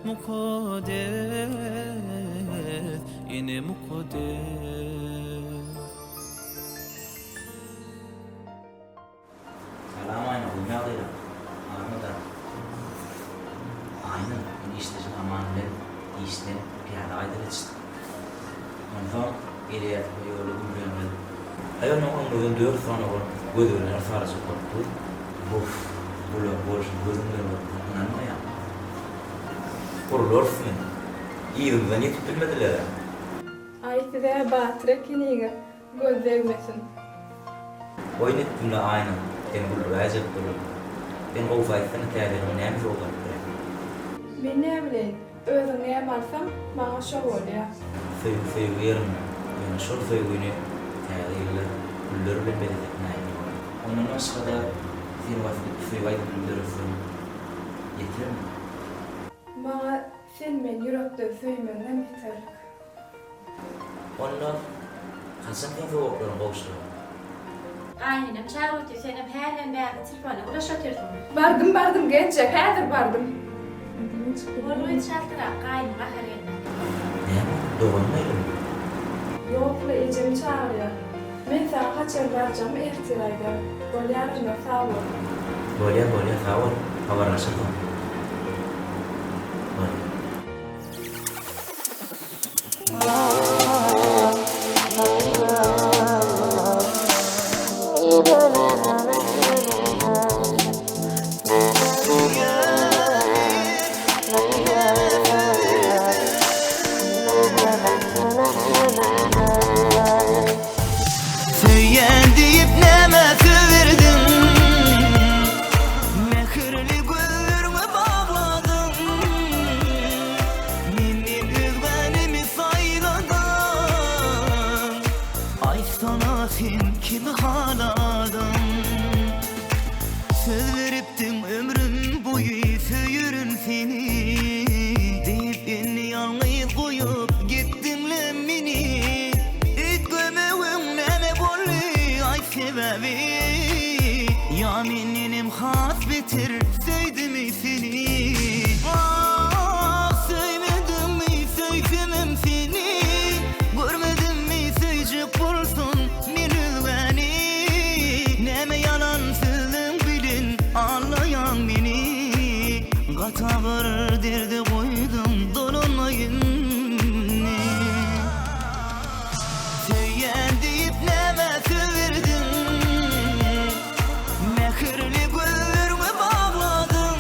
mukaddes, Ene mukaddes. Salam Aýna gowy ýagdaýlar barmyda Aýna men işdeşim Aman bilen işden pyýada gaýdyp ýetişdik. Onsoň gelýärdik we ýolda gümrügem gelip. Aý onnoň öňümizden dört sany oglan gözi bilen yrsarajak bolup dur. Buff bularyň bolşuny gözüň bilen görmeseň ynanmaýaň. Urlarysmy? Yzymyzdan ýetip bilmediler-ä. Aý siz-ä batyr ekeniňiz. Göz degmesin. Oýun etdim-le Aýna, seni güldüräýjek boldum. Sen gowusy aýtsana täze ýylyňa näme sowgat alyp bereýin? Men näbileýin, özüň näme alsaň, maňa şo bolýa. Söýgi söýgi ýerinde, ýöne şol söýgini täze ýylda güller bilen bezesek nähili bolar? Ondan başga-da seni wasp edip söýgi aýdymyny döretsem ýetermi? Maňa sen meni ýürekden söýmegiňem ýeterlik. Onda haçan sen sowgatlaryňy gowşuraň? Gaýynenem çagyryp otyr, senem hälden bärde telefona ulaşyp otyrsyň. Bardym, bardym, genje, häzir bardym. Bol gyz çaltrak, gaýynyň gahary gelmez. Näme, doganym geldimi? Ýok-la, ejem çagyrýar. Men saňa haçan barjagymy ertir aýdaryn. Bolýar onda, sag bol. Bolýar, bolýar, sag bol. Habarlaşarys. Bolýar. sen kimi haladyň? Söz beripdiň ömrüm boýy söýerin seni Diýip indi ýalňyz goýup gitdiňle meni Üýtgemegiň näme boldy aýt sebäbi Ýa mendenem has beter söýdümi seni Ah söýmedimmi söýsemem seni Görmedimmi söýjek bolsaň men özgäni Näme ýalan sözleň bilen aldaýaň meni Gaty agyr derde goýduň dolanma indi Söýýän diýip nämä söz berdiň Mähirli gözleriňi bagladyň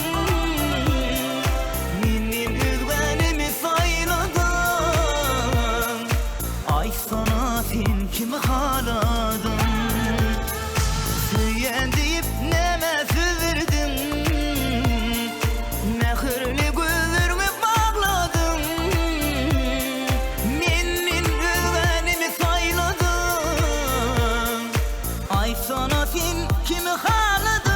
Menden özgänimi saýladyň Aýtsana sen kimi haladyň Söýýän diýip nämä söz berdiň Mähirli gözleriňi bagladyň Menden özgänimi saýladyň Aýtsana sen kimi haladyň?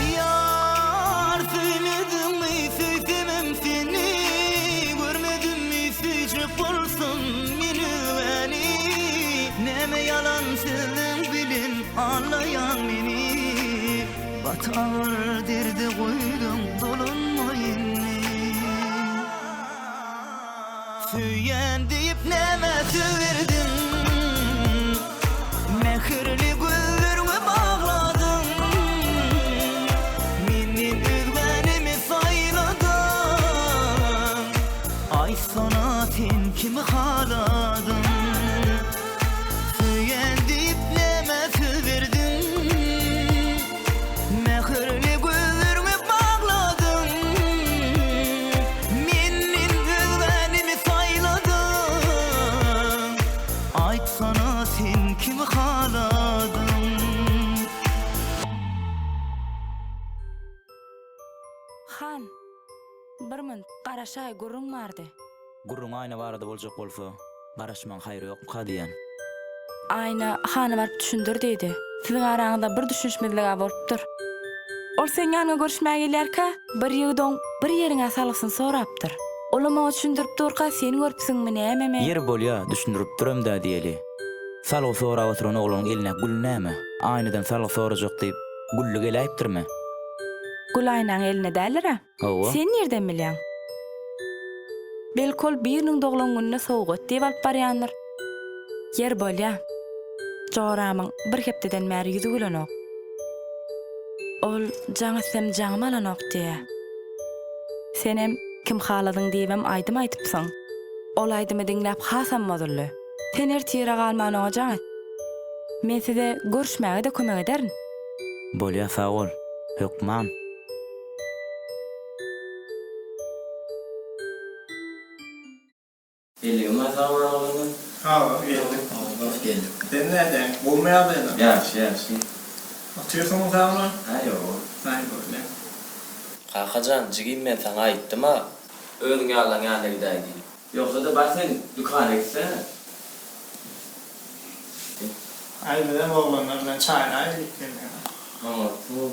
Ýar söýmediňmi söýsemem seni Görmedimmi söýjek bolsam men özgäni Näme ýalan sözleň bilen aldaýaň meni Gaty agyr derde goýduň dolanma indi Söýýän diýip nämä söz berdiň Mähirli gözleriňi bagladyň Menden özgänimi saýladyň Aýtsana sen kimi haladyň Söýýän diýip nämä söz berdiň Mähirli gözleriňi bagladyň Menden özgänimi saýladyň Aýtsana sen kimi haladyň. Han, bir munt, garaşaý, gürrüň bardy. Gürrüň Aýna barada boljak bolsa, garaşmagyň haýry ýokmyka diýýän. Aýna hana baryp düşündir diýdi. Siziň araňyzda bir düşünişmezlig-ä bolupdyr. Ol seň ýanyňa görüşmäge gelýärkä, bir ýigit oň bir ýeriň-ä salgysyny sorapdyr. Olam oňa düşündirip durka sen görüpsiňmi nämemi? Ýeri bolýa, düşündiripdirem-dä diýeli. Salgy sorap oturan oglanyň elindäki gül näme? Aýnadan salgy sorajak diýip, gülli geläýipdirmi? Gül Aýnaň elinde däldir-ä? Hawa. Sen nirden bilýäň? Belki ol biriniň doglan gününe sowgat diýip alyp barýandyr. Ýer bolýa. Joramyň bir hepdeden bäri ýüzi gülenok. Ol jaň etsem jaňymy alanok diýýä. Senem kim haladyň diýibem aýdym aýdypsyň. Ol aýdymy diňläp hasam bozuldy. Sen ertire galman oňa jaň et. Men size görüşmäge-de kömek ederin. Bolýa sag bol. Hökman. Geldiňmi sag bol oglanlar. Hawa geldik. Hoş geldik. Sen nädäň? Gowmy ýagdaýlar? Ýagşy ýagşy. Otyrsyňmy sagman? Hä ýoga. Aý bolýa. Kakajan jigim men saňa aýtdyma. Özüň ýalylaň ýanyna gidäý diýip. Ýogsa-da bar sen dükana gitsene. Aý bizem oglanlar bilen çaýyny aýylyk geldik. Oňatsyň.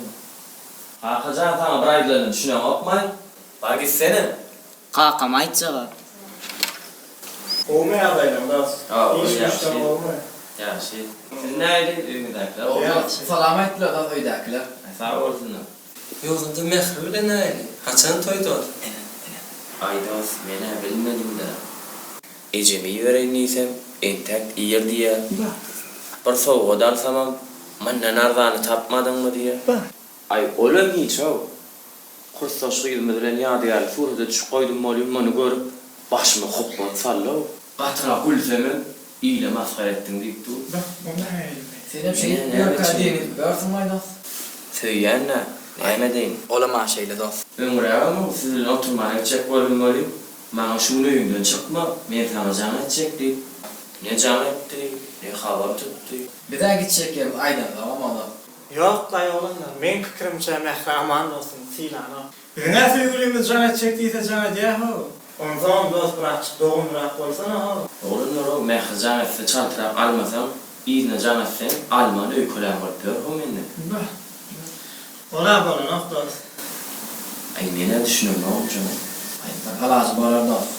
Kakajan saňa bir aýdylanyna düşüneňokmaý? Bar gitsene. Kakam aýtjaga. Gowumy ýagdaýlaň dos? Hawa Iş ýagşy. güýçden gowumy? Ýagşy. Siz nähili öýüňizdäkiler gowumy? Ýagşy. Salam aýtdylar dos öýdäkiler. Sag bolsunlar. Ýogsada Mähri bilen nähili? Haçan toý dos? Aý dos menä bilmedimdä. Ejeme ibereýin diýsem, entäk ir diýýär. Bir sowgat alsamam, mundan arzany tapmadyňmy diýýär. Aý olam hiç-ow. Kursdaş gyzymyz bilen ýadygärlik surata düşüp goýdum welin, muny görüp, başyma hopbap saldy-ow. Gatyrak gülsemem, ile masgara etdiň diýip dur. Bak, o nähili? Senem şeýdip ýörkä diýen edip ýörsüň waý dos. Söýýän-dä, näme edeýin? Olam-a şeýle dos. Öňrägem-ow siz bilen oturmana gitjek boldum welin. Maňa şu gün öýüňden çykma, men saňa jaň etjek diýip, ne jaň etdi, ne habar tutdy. Biz-ä gitjek ýerimizi aýdanzogam ozal. Ýok-laý oglanlar, meň pikirimçe Mähri aman bolsun, sylanok. Biziň-ä söýgülimiz jaň etjek diýse jaň edýä-how. Onsoňam dost birazjyk dogumlyrak bolsana-how. Oglanlar-ow, Mähri jaň etse çaltrak almasaň, yzyna jaň etseň, alman öýkelän bolup ýör-how menden. Bah. Ol-a bolanok dost. Aý men-ä düşünemogam şoňa. Aý bir alajy bolar dost.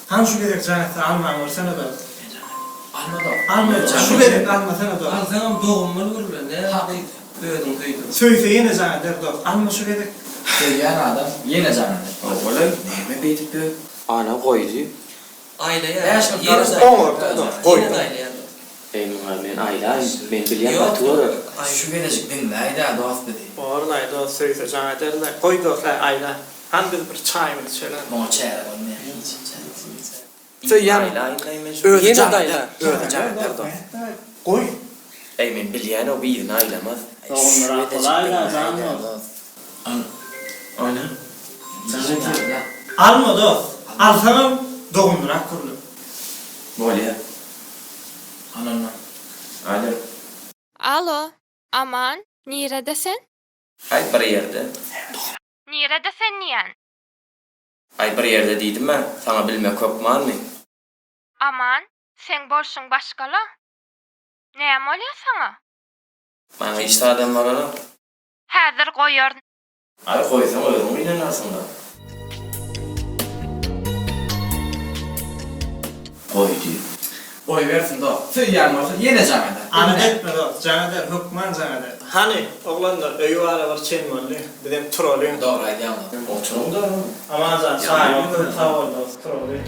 Hany şu gezek jaň etse alman görsene dost. Men jaň et. Alma dost. Alma şu gezek almasana dost. Alsaňam dogumly gürle näme gyz özüň söýdüň. Söýse ýene jaň eder dost. Alma şu gezek. Söýýän adam ýene jaň eder. Ogulaý näme beýdip ýör. Ana goýdy. Aýlaýar. Bäş minut garaş. Oňardy dost goýdy. Ýene-de aýlaýar dost. Eý muňa men aýlaýyn men bilýän gaty görer. Şu gezejik diňläýdä dost bizi. Borlaý dost söýse jaň ederlaý. Goý dost äý aýla. Hany biz bir çaýymyzy içelim. Muňa çäre bolmaýar hiç. Söýýän özi jaň eder özi jaň eder dost. Goý. Eý men bilýän o yzyna aýlamaz. Dogumlyrak bolaýda jan dost. Al ana jaň edýär. Alma dost. Alsaňam dogumlyrak gürle. Bolýa. Al onda. Alo. Alo, Aman, nirede sen? Aý bir ýerde. Nirede sen diýýän? Aý bir ýerde diýdim-ä, saňa bilmek hökmanmy? Aman, seň bolşuň başga-la. Näme bolýa saňa? Maňa hiç zadam bolanok. Häzir goýaryn. Aý goýsaň özüň gynanarsyň-da. Goýdy. Goýbersin dost. Söýýän bolsa ýene jaň eder. Alada etme dost, jaň eder, hökman jaň eder. Hany, oglanlar, öý bara bir çen boldy. Bizem turalyň. Dogry aýdýaň dost. Oturyň-da. Amanjan, çaýyň üçin sag bol dost, turaly.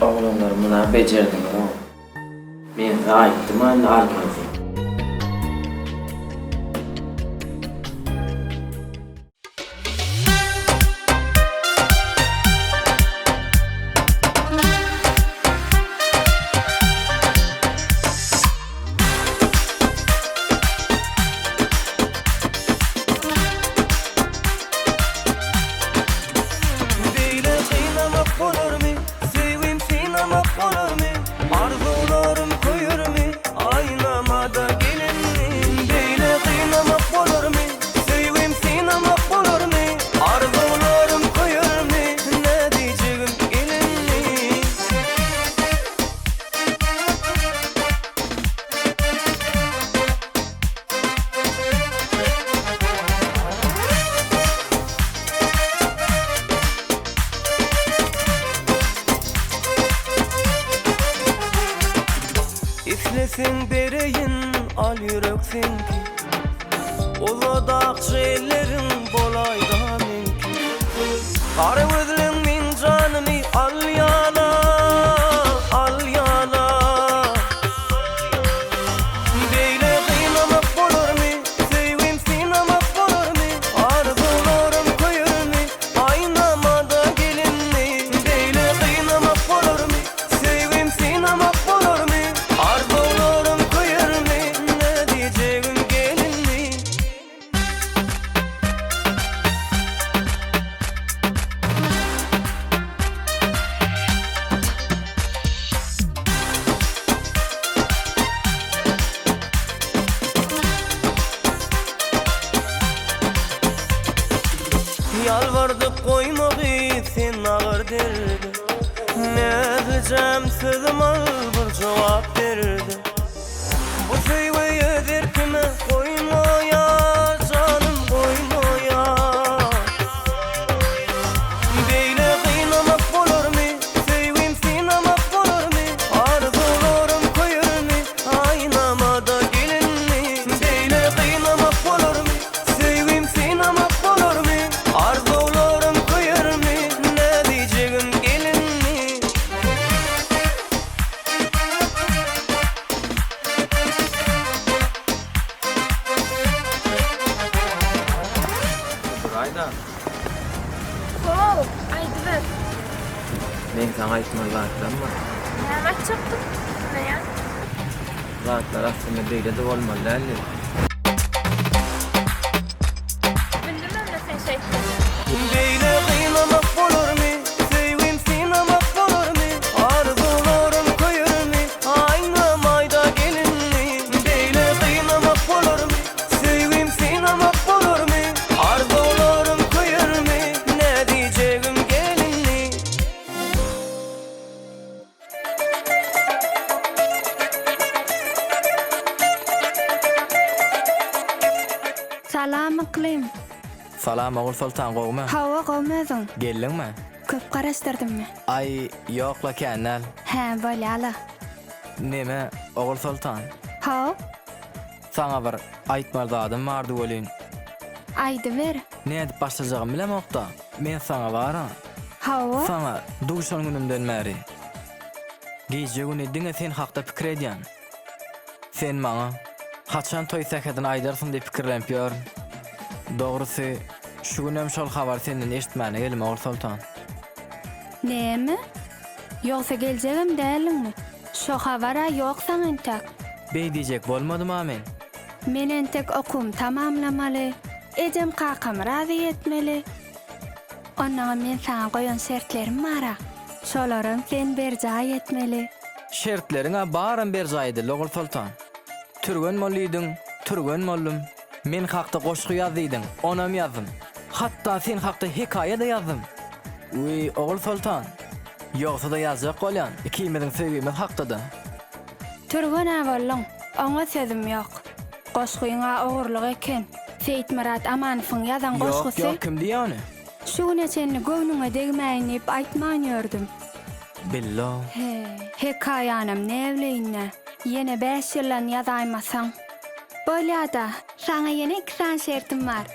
Oglanlar muna bejerdiňizow. Men size aýtdym-a indi almaz diýip. Beýle gynamak bolarmy, söýgim synamak bolarmy, Arzuwlarym köýermi, aýnamada gelinmi? Beýle gynamak bolarmy, söýgim synamak bolarmy, Arzuwlarym köýermi, nädijegim gelinmi? Isleseň bereýin al ýürek seňki Uzat akja elleriň bolaýda meňki Gara gözleň meň janymy alýala alýala Beýle gynamak bolarmy Söýgim synamak bolarmy Arzuwlarym köýermi Aýnamada gelinmi Beýle gynamak bolarmy Söýgim synamak bolarmy Arzuwlarym köýermi Nädijegim gelinmi. Ýalbardyp goýma gyz sen agyr derde Näzlijäm sözüm al bir jogap berde Bu söýgi öz erkime goýmaýar janym goýmaýar Beýle gynamak bolarmy söýgim synamak bolarmy. Meň saňa aýtmaly zatlarym bar. Näme aýtjakdyň? Diňleýän. Zatlar aslynda beýle-de bolmaly däldi. Bildim-ä sen şeýtjegini. Beýle gynamak bolarmy, söýgim synamak bolarmy, Arzuwlarym köýermi, aýnam aýda gelinmi. Beýle gynamak bolarmy, söýgim synamak bolarmy, Arzuwlarym köýermi, nädijegim gelinmi. Salam Yklym. Salam Ogulsoltan gowmy? Hawa gowmy özüň? Geldiňmi? Köp garaşdyrdymmy? Aý ýokla kän däl. Hä bolýala. Neme Ogulsoltan? Haw. Saňa bir aýtmaly zadym bardy welin. Aýdyber. Nädip başlajagymy bilemokda. Men saňa bara. Hawa. Saňa duşan günümden bäri. Gije-güni diňe sen hakda pikir edýän. Sen maňa haçan toý sähedini aýdarsyň diýip pikirlenip ýörün. Dogrusy, şu günem şol habary senden eşitmäne geldim, Ogulsoltan. Näme? Ýogsa geljegem däldiňmi? Şo habar-a ýok saňa entäk. Beý diýjek bolmadym-a men. Men entek okuwymy tamamlamaly, ejem-kakamy razy etmeli. Onnoňam men saňa goýan şertlerim bar-a. Şolaram sen berjaý etmeli. Şertleriň-ä baram berjaý edildi, Ogulsoltan. Türgen bol diýdiň, türgen boldum. Men hakda goşgy ýaz diýdiň, onam ýazdym. Hatda sen hakda hekaýa-da ýazdym. Wiý, Ogulsoltan, ýogsa-da ýazjak bolýan, ikimiziň söýgimiz hakda-da. Türgen-ä bolduň, oňa sözüm ýok. Goşgyň-a ogurlyk eken. Seýitmyrat Amanowyň ýazan Ýok, goşgusy. ýok, kim diýýä ony? Şu güne çenli göwnüňe degmäýin diýip aýtman ýördüm. Billo. He, hekaýanam näbileýin-dä. Ýene bäş ýyldan ýazaýmasaň. Bolýa-da, saňa ýene iki sany şertim bar.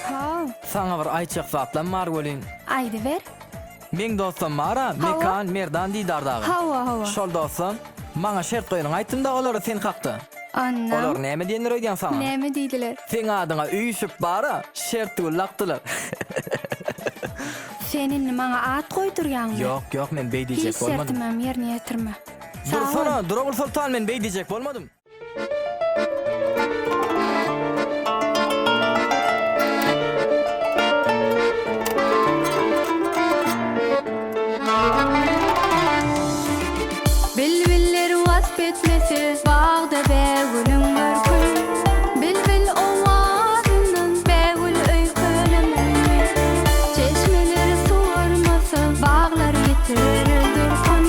How. Saňa bir aýtjak zatlam bar welin. Aýdyber. Meň dostlam bar-a, Mekan, Merdan, Didar dagy. Hawa, hawa. Şol dostlam maňa şert goýanyňy aýtdym-da olara sen hakda. Onnoň? Olar näme diýendir öýdýäň saňa? Näme diýdiler? Seň adyňa üýşüp bar-a, Şertgül dakdylar. Sen indi maňa at goýdurýaňmy? Ýok, ýok, men beý diýjek Hiç bolmadym. şertimem ýerine ýetirme. Sag bol. Dursana, dur Ogulsoltan, men beý diýjek bolmadym. Bilbiller wasp etmese bagda bägülüň görkün, Bilbil owazyndan bägül öýkelemezmi? Çeşmeler suwarmasa baglar ýitirer durkun,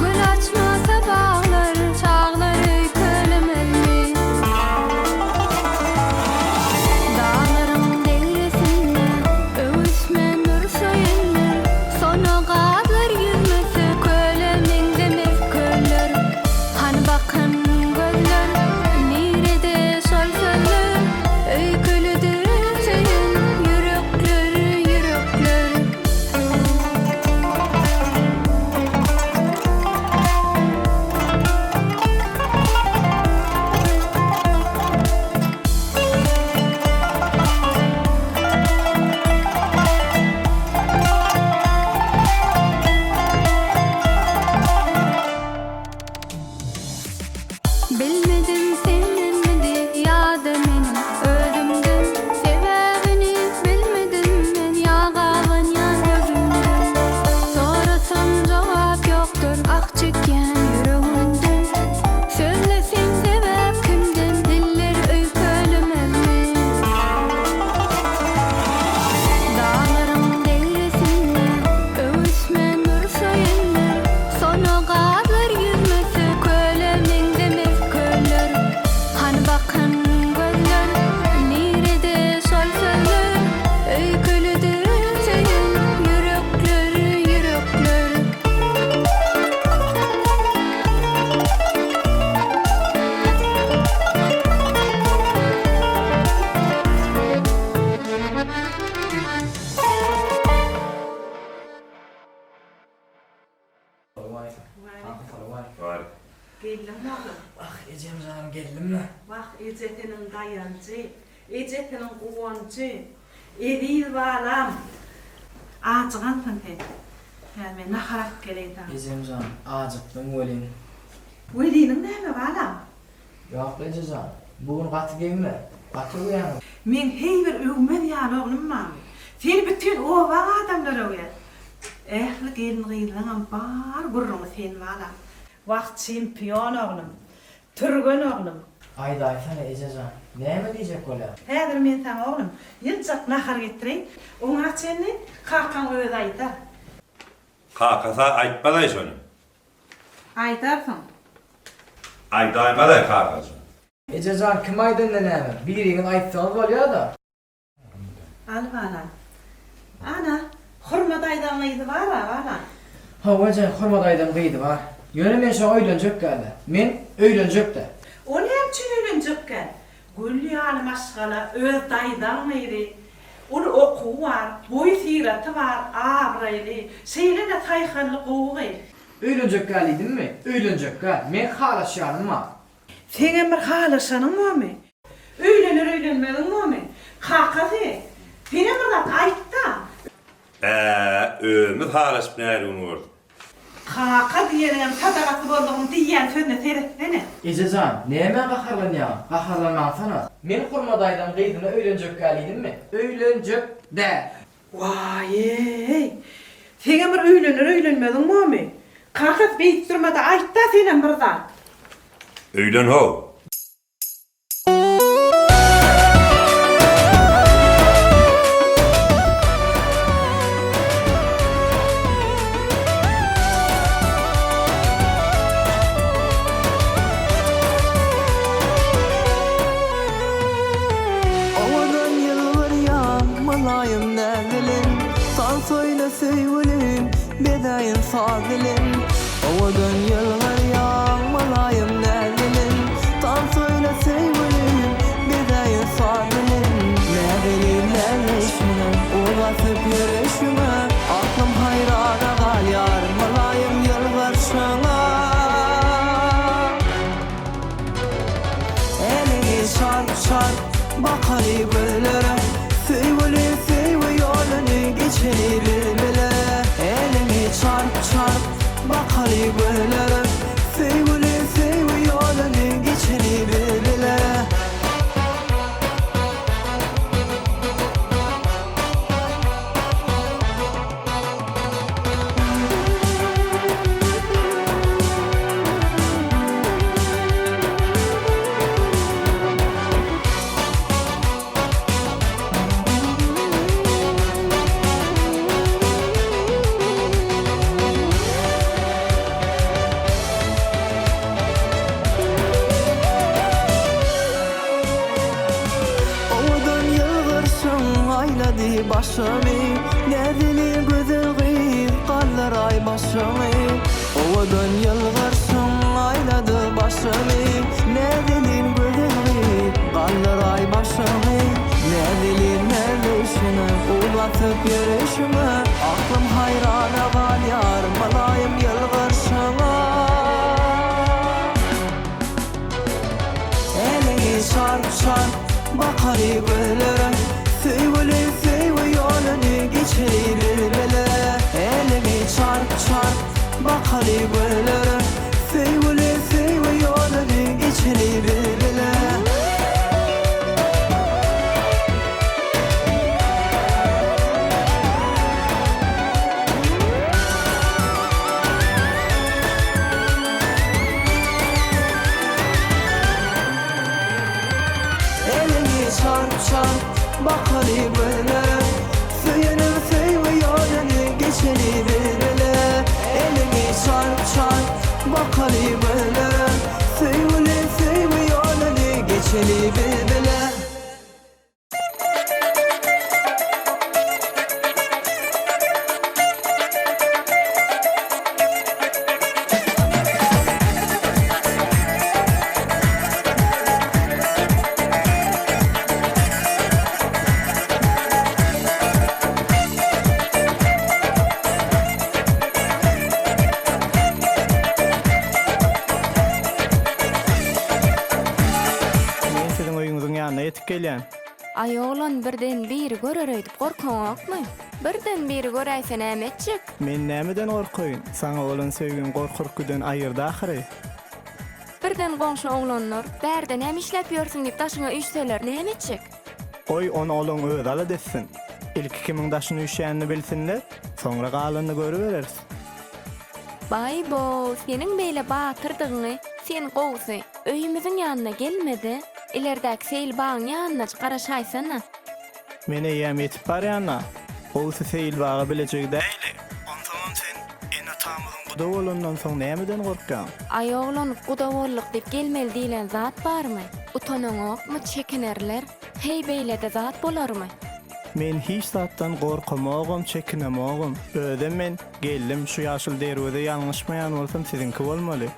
Gül açmasa baglar, çaglar öýkelemezmi? jan geldim-le. Wah, ejesiniň daýanjy, ejesiniň guwanjy, eziz balam. Ajygansyň sen. Häzir men nahar alyp geleýin saňa. Ejem jan, ajykdym welin. Weliniň näme, balam? Ýok, eje jan, bu gün gaty geňle, gaty öwýäňiz. Meň heý bir öwmez ýaly oglum barmy? Seni bütin obaň adamlary öwýär. Ähli gelin-gyzlaňam bar gürrüňi sen, balam. Wah, çempion oglum! Türgen oglum! Aýdaýsana, eje jan, näme diýjek bolýaň? Häzir men saňa, oglum, ýyljak nahar getireýin. Oňa çenli kakaň özi aýdar. Kakasy aýtmaz-aý şony. Aýdarsyň. Aýdaýmaz-aý kakasy. Eje jan, kim aýdanda näme? Biriňiz aýtsaňyz bolýa-da. Al balam. Ana, Hurma daýzaň gyzy bar-a, balam. Hawa eje, Hurma daýzaň gyzy bar. Ýöne men şoňa öýlenjek däl-ä. Men öýlenjek-dä. O näme üçin öýlenjekkä? Gül ýaly maşgala, öz daýzaň gyzy. Uly okuwy bar, boý-syraty bar, abraýly, şeýle-de saýhally gowy gyz. Öýlenjekkä diýdimmi? Öýlenjekkä. Meň halaşýanym bar. Seňem bir halaşanyň bormy? Öýlener öýlenmeziň bormy? Kakasy, senem bir zat aýt-da. Ä, özümiz halaşyp näli gün gördük. Kaka diýeniňem sadagasy boldugyň diýýän sözüne seretsene. Eje jan, nämä gaharlanýaň? Gaharlanmaňsana. Men Hurma daýzaň gyzyna öýlenjekkä diýdimmi? Öýlenjek däl. Waý-eý! Seňem bir öýlener öýlenmeziň bormy? Kakasy beýdip durmada aýtda senem bir zat. Öýlen how! Owadan ýylgyrýaň, mylaýym näzlim, Tans oýna söýgülim, bezäýin saz bilen. Owadan ýylgyrýaň, mylaýym näzenin, Tans oýna söýgülim, bezäýin saz bilen. Näzenin näzeşiňe, ur basyp ýörüşiňe, Aklym haýrana galýar, mylaýym ýylgyrşyňa. Eliňi çarp-çarp, bakaly gözlere, Söýgüli söýgi ýoluny geçeli biz bile. Eliňi çarp-çarp, bakaly gözlere, Söýgüli söýgi ýoluny geçeli biz bile. Owadan ýylgyrşyň aýlady başymy, Näzeli gözel gyz galdyraý başyňy. Owadan ýylgyrşyň aýlady başymy, Näzelin gözel gyz galdyraý başyňy. Näzelin näzleýşiňe, ulatyp ýörüşiňe, Aklym haýrana galýar mylaýym ýylgyrşyňa. Eliňi çarp-çarp, bakaly gözlere, Söýgüli söýgi ýoluny geçeli biz bile. Eliňi çarp-çarp, bakaly gözlere, Söýgüli söýgi ýoluny geçeli biz bile. Eliňi çarp-çarp, bakaly gözlere, Söýenim söýgi ýoluny geçeli biz bile. Eliňi çarp-çarp, bakaly gözlere, Söýgüli söýgi ýoluny geçeli biz bile. berýän. Aý oglan birden biri görer öýdüp gorkaňokmy? Birden biri göräýse näme etjek? Men nämeden gorkaýyn? Saňa bolan söýgim gorky-ürküden aýyrdy ahyry. Birden goňşy oglanlar, bärde näme işläp ýörsüň diýip daşyňa üýşseler näme etjek? Goý, ony olaň özi alada etsin. Ilki kimiň daşyna üýşýänini bilsinler, soňra galanyny görübereris. Baý-bow, seniň beýle batyrdygyňy, sen gowusy, öýümiziň ýanyna gelme-de, ilerdäki seýil bagyň ýanynajyk garaşaýsana. Men eýýäm ýetip barýan-a. Gowusy seýil baga bileje gidäýeli. Onsoňam sen ene-atamyzyň guda bolanyndan soň nämeden gorkýaň? Aý oglan, guda bolduk diýip gelmeli diýlen zat barmy? Utanaňokmy, çekinerler. Heý beýle-de zat bolarmy? Men hiç zatdan gorkamogam, çekinemogam. Özem men Geldim, şu ýaşyl derweze ýalňyşmaýan bolsam siziňki bolmaly.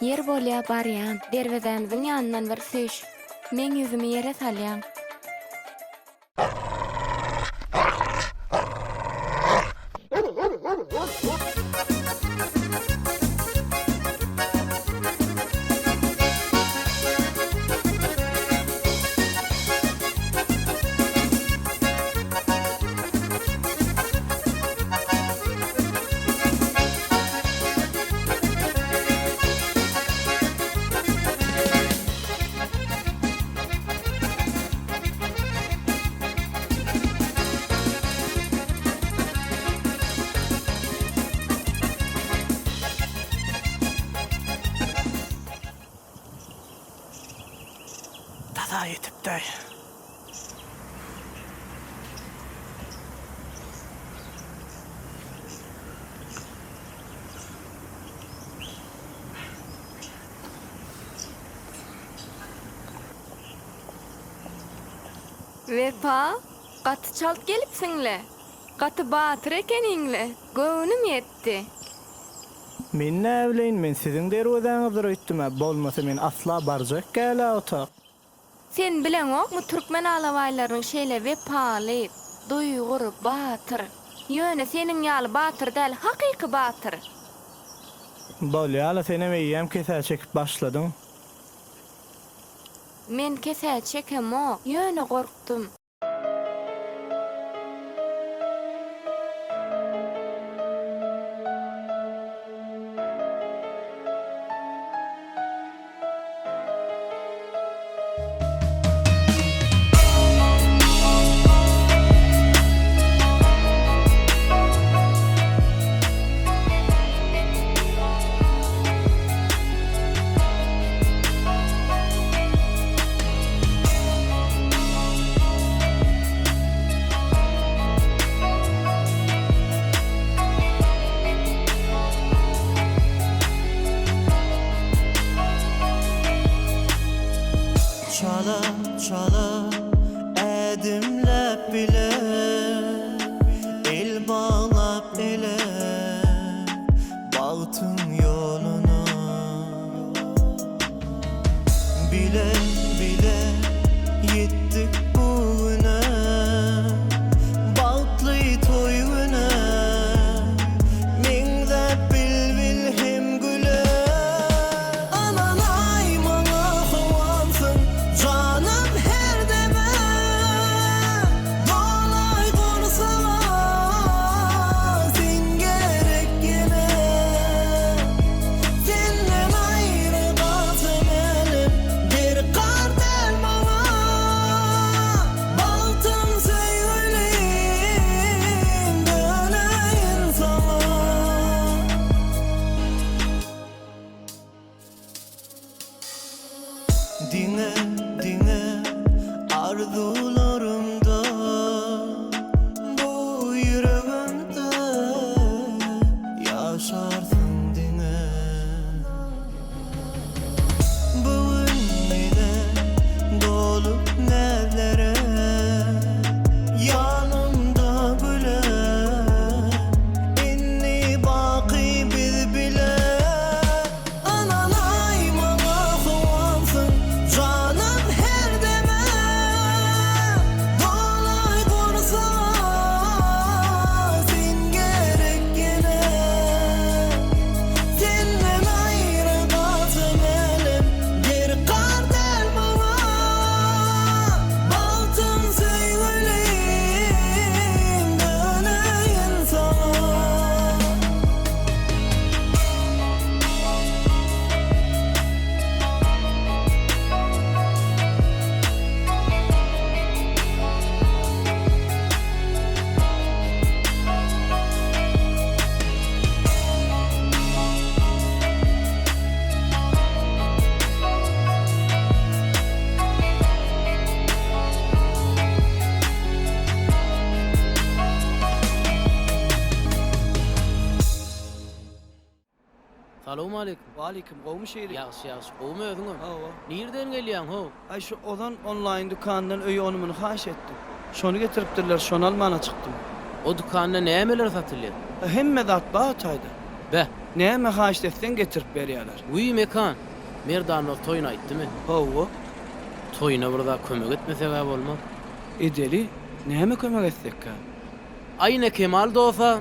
Ýer bolýa barýan, derwezämiziň ýanyndan bir süýş. Meň ýüzümi ýere salýaň. Taza ýetipdir. Wepa, gaty çalt gelipsiň-le. Gaty batyr ekeniň-le. Göwnüm ýetdi. Men näbileýin, men siziň derwezäňizdir öýtdüm-ä, bolmasa men asla barjak gäl-ä otak. Sen bileňokmy türkmen alabaýlarynyň şeýle wepaly, duýgur, batyr. Ýöne seniň ýaly batyr däl, hakyky batyr. Bolýala senem eýýäm kesä çekip başladyň. Men kesä çekemok, ýöne gorkdum. Çala çala ädimläp bile El baglap ele Bagtyň ýoluna Bile bile ýetdik bu güne Bagtly toý güne Meňzäp bilbil hem güle Ynanaý maňa howansyň Janym her deme Dolaý gursaga Sen gerek ýene Senden aýry galsam älem Derkar däl maňa Bagtym söýgülim Döneýin saňa. Diňe diňe arzuwlarymda Bu ýüregimde ýaşarsyň diňe Bu gün ýene dolup näzlere Ýanymda güle Indi baky biz bile Ynanaý maňa howansyň janym her deme. Salowmaleýkim. Waleýkim, gowumy Şiri? Ýagşy, ýagşy. Gowumy özüňem? Hawa. Nirden gelýäň, how? Aý şu Ozan onlaýn dükanyndan öýe ony-muny haýyş etdim. Şony getiripdirler, şony almana çykdym. O dükanda nämeler satylýar? Hemme zat bar o taýda. Beh. Näme haýyşt etseň getirip berýärler. Wiý, Mekan, Merdan dost toýuny aýtdymy? Hawa. Toýuna bir zat kömek etmeseg-ä bolmaz. Edeli, näme kömek etsekkä? Aý ine Kemal dosa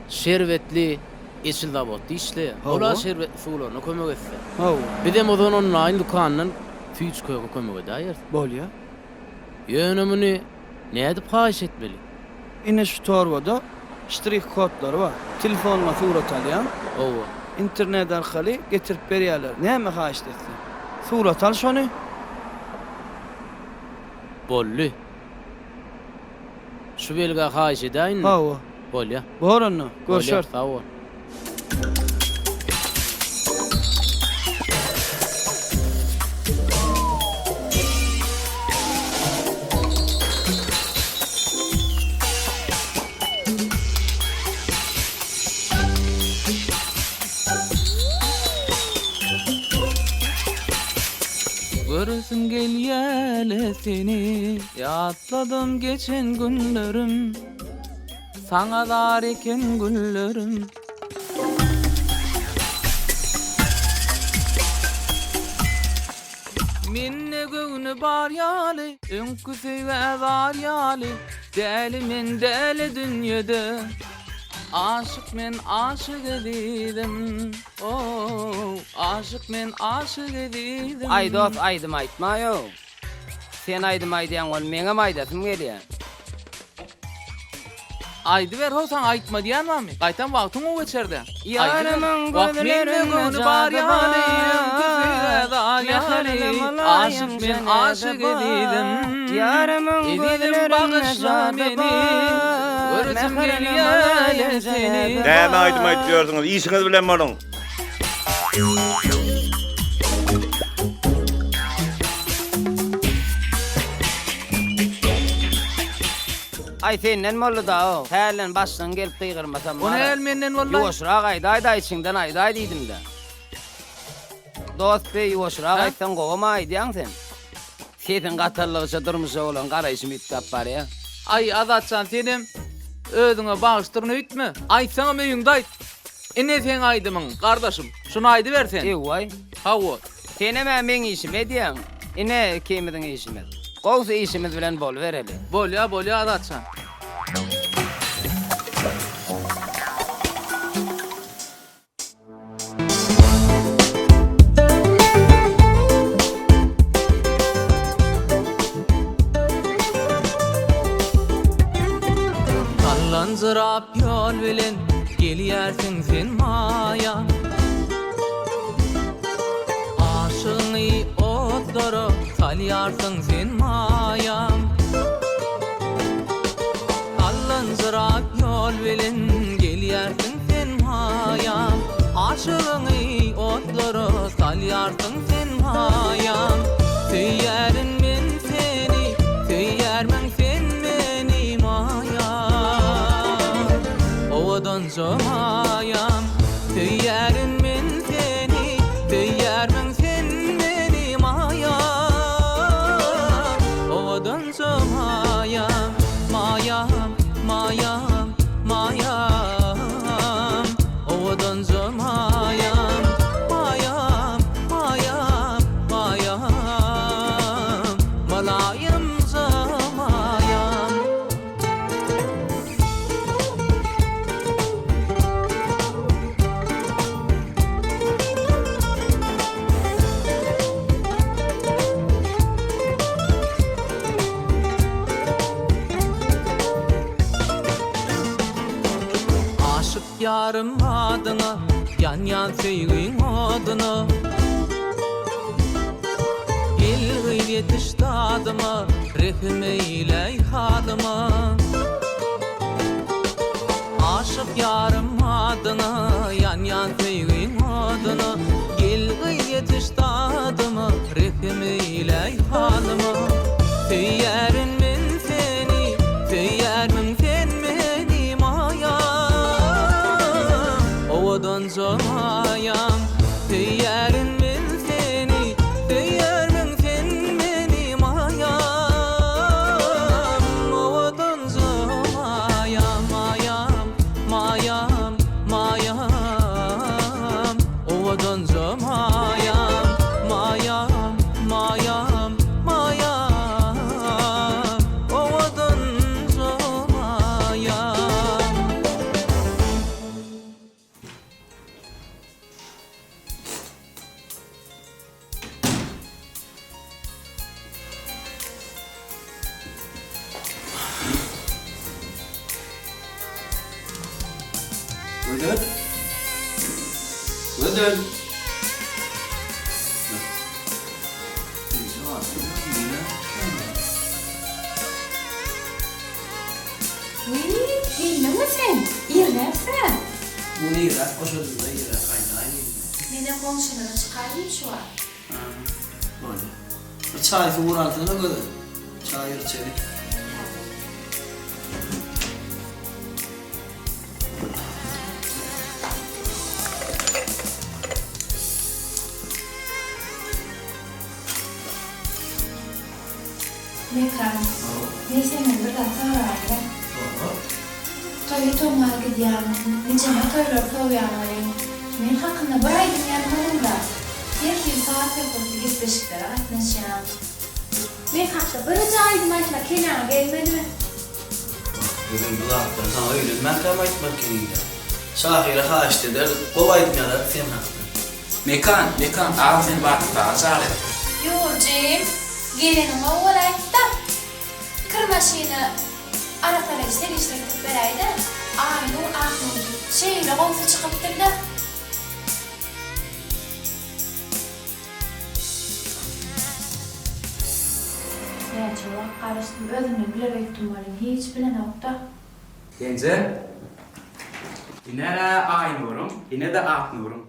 şerbetli Eşil zawodda işleýär. Ol-a şerbetli suwlaryna kömek etse. Hawa. Bizem Ozan onlaýn dükandan süýji-köke kömek edäýeris. Bolýa. Ýöne muny nädip haýyş etmeli? Ine şu torbada ştrih kodlary bar. Telefonyňa surat alýaň. Hawa. Internet arkaly getirip berýärler. Näme haýyşt etseň. Surat al şony. Boldy. Şu belgä haýyş edäýinmi? Hawa. Bolýa. Bor onda. Görşeris. Bolýa, sag bol. Göresim gelýäle seni Ýatladym geçen günlerim Saňa zar eken güllerim. Mende göwni bar ýaly, Öňki söýgä zar ýaly, Däli men däli dünýede, Aşyk men aşyk ezizim, Oh, aşyk men aşyk ezizim. Aý dos aýdym aýtmaýow. Sen aýdym aýdýaň ol meňem aýdasym gelýä. Aýdyber how saňa aýtma diýen barmy? Gaýtam wagtyň gowy geçerde. Ýarymyň Wah mende gözlerinde göwni bar jady ýaly, bar. öňki söýgä zar ýaly, Mähirli aşyk mylaýym men aşyk jenede bar. ezizim. Ýarymyň Ezizim gözlerinde bagyşla jady meni, bar. göresim Mähirli gelýäle mylaýym seni. jenede Näme aýdym bar. aýdyp ýörsüňiz? Işiňiz bilen boluň. Aý senden boldy-da-ow. Hälden başlygyň gelip gygyrmasam O näl menden boldy-aý? Ýuwaşrak aýdaý-da içiňden aýdaý diýdim-dä. Dost beý ýuwaşrak aýtsaň gowam aýdýaň sen. Sesiň gatallygyça durmuşa bolan garaýşym üýtgäp barýa. Aý Azatjan senem özüňe bagyşdyryn öýtme. Aýtsaňam öýüňde aýt. Ine seň aýdymyň, gardaşym. Şuny aýdyber sen. Ew-waý. Hawa. Senem-ä meň işimi edýäň. Ine ikimiziň işimiz. Gowsy işimiz bilen bolubereli. Bolýa, bolýa Azatjan. Sallanjyrap ýol bilen gelýärsiň sen maýa Aşygyňy otlara salýarsyň sen maýa Sallanjyrap ýol bilen gelýärsiň sen maýa Aşygyňy otlara salýarsyň sen maýa Söýýärin men seni, söýýärmiň sen meni maýa Owadanja maýam Söýýärin men seni, söýýärmiň sen meni maýam Owadanja maýam, maýam, maýam, maýam Owadanja maýam, maýam, maýam, maýam Mylaýymja maýam. Aşyk ýarym adyňa, ýanýan söýgiň oduna. Gel gyz ýetiş dadyma, rehim eýläý halyma. Aşyk ýarym adyňa, ýanýan söýgiň oduna. Gel gyz ýetiş dadyma, rehim eýläý halyma. Söýýärin men seni, söýýärmiň sen meni maýam. Owadanja maýam. Gözel. Gözel. Wiý, geldiňmi sen? Irräpsiň-ä. Bu nirä? Goşadymda irräk gaýdaýyn diýdim. Menem goňşulara çykaýyn şu wagt. Ha, bolýa. Bir çaý suwur alsana Gözel. Çaý içeli. Häzir. Mekan, men senden bir zat soraýyn-da. Sora. Toýa tomga gidýäň, nijeme toýlary sowýaň welin, men hakynda bir aýdym ýazmadyň-da. Her hili saz söhbetli gepleşiklere gatnaşýaň. Men hakda birje aýdym aýtmak kelläňe gelmedimi? Wah, özem bu zatlary saňa öýlenmänkäm aýtmaly ekeniň-dä. Şahyra haýyşt ederdik, gowy aýdym ýazardy sen hakda. Mekan, Mekan, agam seni batyrdaga çagyrýar. Ýurjym, geleniň gowy bolaýypda. Kir maşyna arassalaýjy serişde getirip beräý-dä. Aýnur, Aknur diýip, şeýle gowusy çykypdyr-da. Näçe wagt garaşdym, özünden biler öýtdüm welin, hiç bilenok-da. Genje, Ine-ä Aýnuryň, ine-de Aknuryň.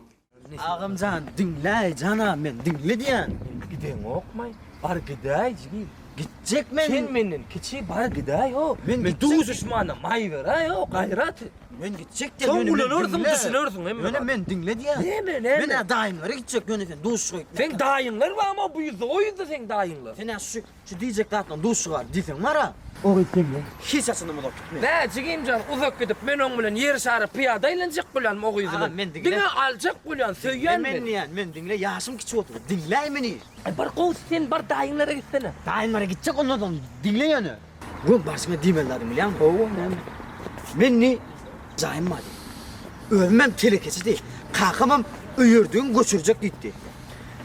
Agamjan diňläý jana men diňle diýän. Indi gideňokmaý? Bar gidäý jigim. Gitjek men. Sen menden kiçi bar gidäý ho. Men Men duşuşmana maý beräý ho gaýrat et. Men gitjek diýen Soň ulanarsyň düşünersiň hemme Ýöne men diňle diýän. Näme näme? Men-ä daýymlara gitjek ýöne sen duşuşyga gitmek. Seň daýyňlar barmy bu ýüzde o ýüzde seň daýyňlar. Sen-ä şu Şu diýjek zatlaryň duşy bar diýseň bar-a. O gyz senden hiç haçanam uzak gitmez. Bä, jigimjan, uzak gidip, men oň bilen ýer şary pyýada aýlanjak bolýanmy o gyz bilen? Agam, men diňle. Diňe aljak bolýan, söýýän men. Men diýýän, men diňle, ýaşym kiçi bolsa-da, diňläý meni. Aý, bar gowusy sen bar daýyňlara gitsene. Daýymlara gitjek ondan soň, diňle ýöne. Göň barşyňa diýmeli zadyň bilýäňmi? Hawa, näme? Men indi jaýym bar diý. Özümem telekeçi diý. Kakamam öýerdigiň göçürjek diýipdi.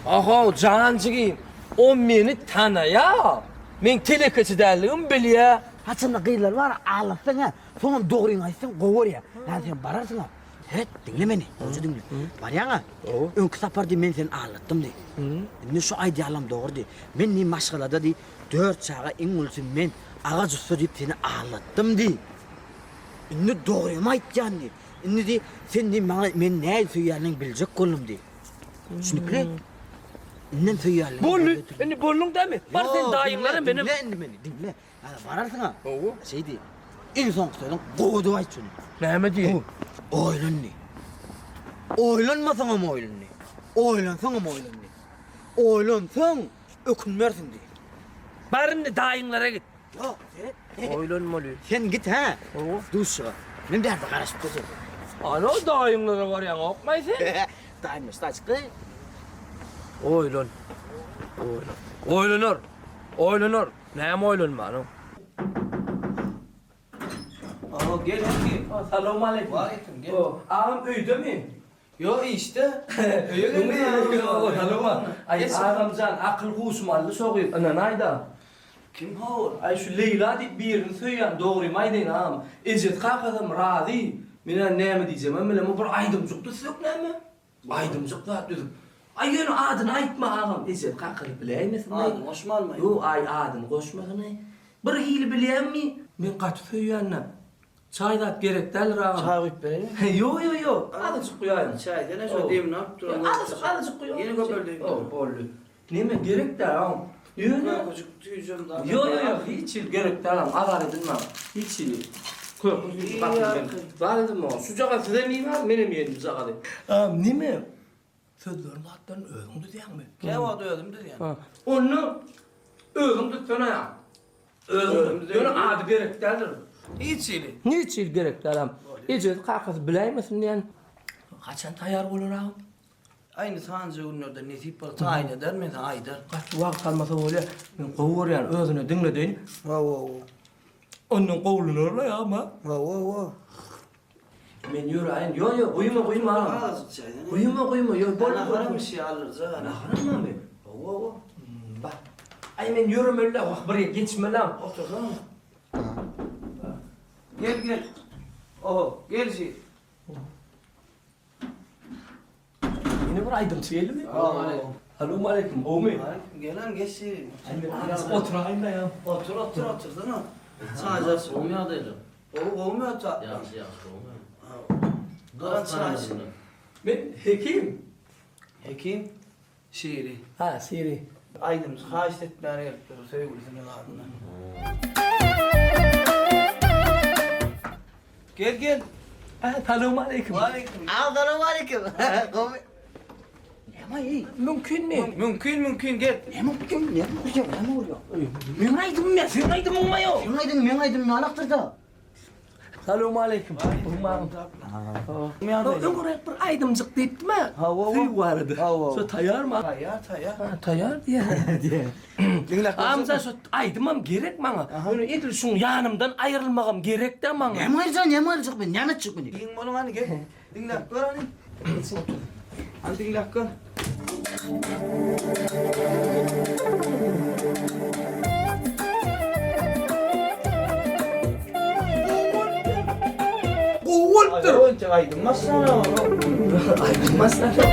Ahow, jan jigim, O meni tanaýa. Meň telekeçi däldigimi bilýä. Haçanda gyzlar bar aldatsaň-a, soňam dogryňy aýtsaň gowy görýä. Ýa sen bararsyň-a. Seret, diňle meni, gowja diňle. Barýaň-a, öňki sapar diý men seni aldatdym diý. Indi şu aýdýanlam dogry diý. Men diý maşgalada diý dört çaga iň ulusy men, agaç ussa diýip seni aldatdym diý. Indi dogrymy aýtýan diý. Indi diý sen diý maňa meni nähili söýýänligiňi biljek boldum diý. Düşnükli? Indem söýýärler. Boldy. Indi bolduň dämi? Bar sen daýyňlara menem. Diňle indi meni, diňle. Hany bararsyň-a. Hawa. Şeý diý. Iň soňky sözüň gowy edip aýt şuny. Näme diýeýin? Oýlan diý. Oýlanmasaňam oýlan diý. Oýlansaňam oýlan diý. Oýlansaň ökünmersiň diý. Bar indi daýyňlara git. Ýok, seret. Oýlanmaly. Sen git hä. Hawa. Duşuşyga. Men bärde garaşyp durjak. Alo, daýyňlara barýaňokmaý sen? Daýym usta çykdy. Oýlan. Oýlan. Oýlanar. Oýlanar. Näme oýlanmanyň? Awa, gel otur. Salowmaleýkim. Waleýkim, gel. Agam öýdemi? Ýok, işde. Öýe gelmedi. Ýok, salowma. Aý, agamjan, akyl-huşumy aldy şo gyz, ynanaý-da. Kim ho ol? Aý, şu Leýla diýip birini söýýän, dogrymy aýdaýyn, agam. Ejesi-kakasam razy. Men-ä näme diýjegimem bilemok, bir aýdymjyk düzsek näme? Aýdymjyk zat düzüp. Aý, ýöne adyny aýtma, agam, ejesi-kakasy biläýmesin-aý. Adyny goşmalymy? Ýok, aý, adyny goşmasyn-aý. Birhili bilýäňmi, men gaty söýýän-dä. Çaý zat gerek däldir agam. Çaý guýup bereýinmi? Ýok ýok ýok. Azajyk guýaýyň. Çaý sene şo demini alyp duran. Azajyk azajyk guýaýyň. Ýene köpeldeýin. Ýok boldy. Neme gerek däl agam. Ýöne. Kökejik süýjem zat. Ýok ýok ýok hiç hili gerek däl agam. Azar edinmäň. Hiç hili. Köke süýji gaty bilen. Zat edinmäň. Şujagaz sizem iýiň menem iýerin bujagazy. Agam neme? Sözleriň zatlaryny özüň düzýäňmi? Käwagt özüm düzýän. Onda özüň düzsene agam. Özüň ýöne ady gerek däldir. Hiç hili. Hiç hili gerek däl agam. Ejesi kakasy biläýmesin diýen. Haçan taýýar bolar agam? Aý indi sanja günlerde nesip bolsa taýyn eder men saňa aýdaryn. Gaty wagt almasa bolýar. Men gowy görýän özüne diňledeýin. Hawa. Ondan gowulanarlaý agam a. Hawa. Men ýöräýin. Ýo, ýo, guýma, guýma agam. Azajyk çaýdan. Guýma, guýma, ýo, bol. Naharam işi aldyrjak. Naharam barmy? Hawa, hawa. Bar. Aý, men ýöremeli-dä, wah, bir ýere geçmeli-ä. Otursana. Gel, gel. Oho, gel jigit. Ýene bir aýdymçy geldimi? Salowmaleýkim, gowumy? Gel-ä, geç. Oturaýyn-da ýa. Otur, otur, otursana. Çaý iç. Gowumy ýagdaýlar? Gowy, gowumy ata? Ýagşy, ýagşy, gowumy? Dost çaý iç. Men Hekim. Hekim? Şiri. Ha, Şiri. Aýdymçy haýyşt etmäne gelipdir söýgülisiniň adyndan. Gel gel. Hä, salowmaleýkim. Waleýkim. Salowmaleýkim. Gowy. Näme-eý? Mümkinmi? Mümkin, mümkin gel. Näme mümkin? Näme bolýar? Näme bolýar? Meň aýdymym ýa, seň aýdymyňmy ýok? Seň aýdymyň meň aýdymym ýalakdyr-da. Salowmaleýkim. Öňräk bir aýdymjyk diýipdim-ä. Söýgi barada. Şo taýýarmy? Taýýar, taýýar. Taýýar diýýär. Diňläp Amca şo aýdymam gerek maňa. Ýöne edil şuň ýanymdan aýrylmagam gerek-dä maňa. Näme aýyrjaň, näme aýyrjak men? Näme etjek meni? Giň boluň hany gel. Diňläp gör hany. Hany diňläp gör. Gowy bolupdyr. Aýdym başlana. Aýdym başlana.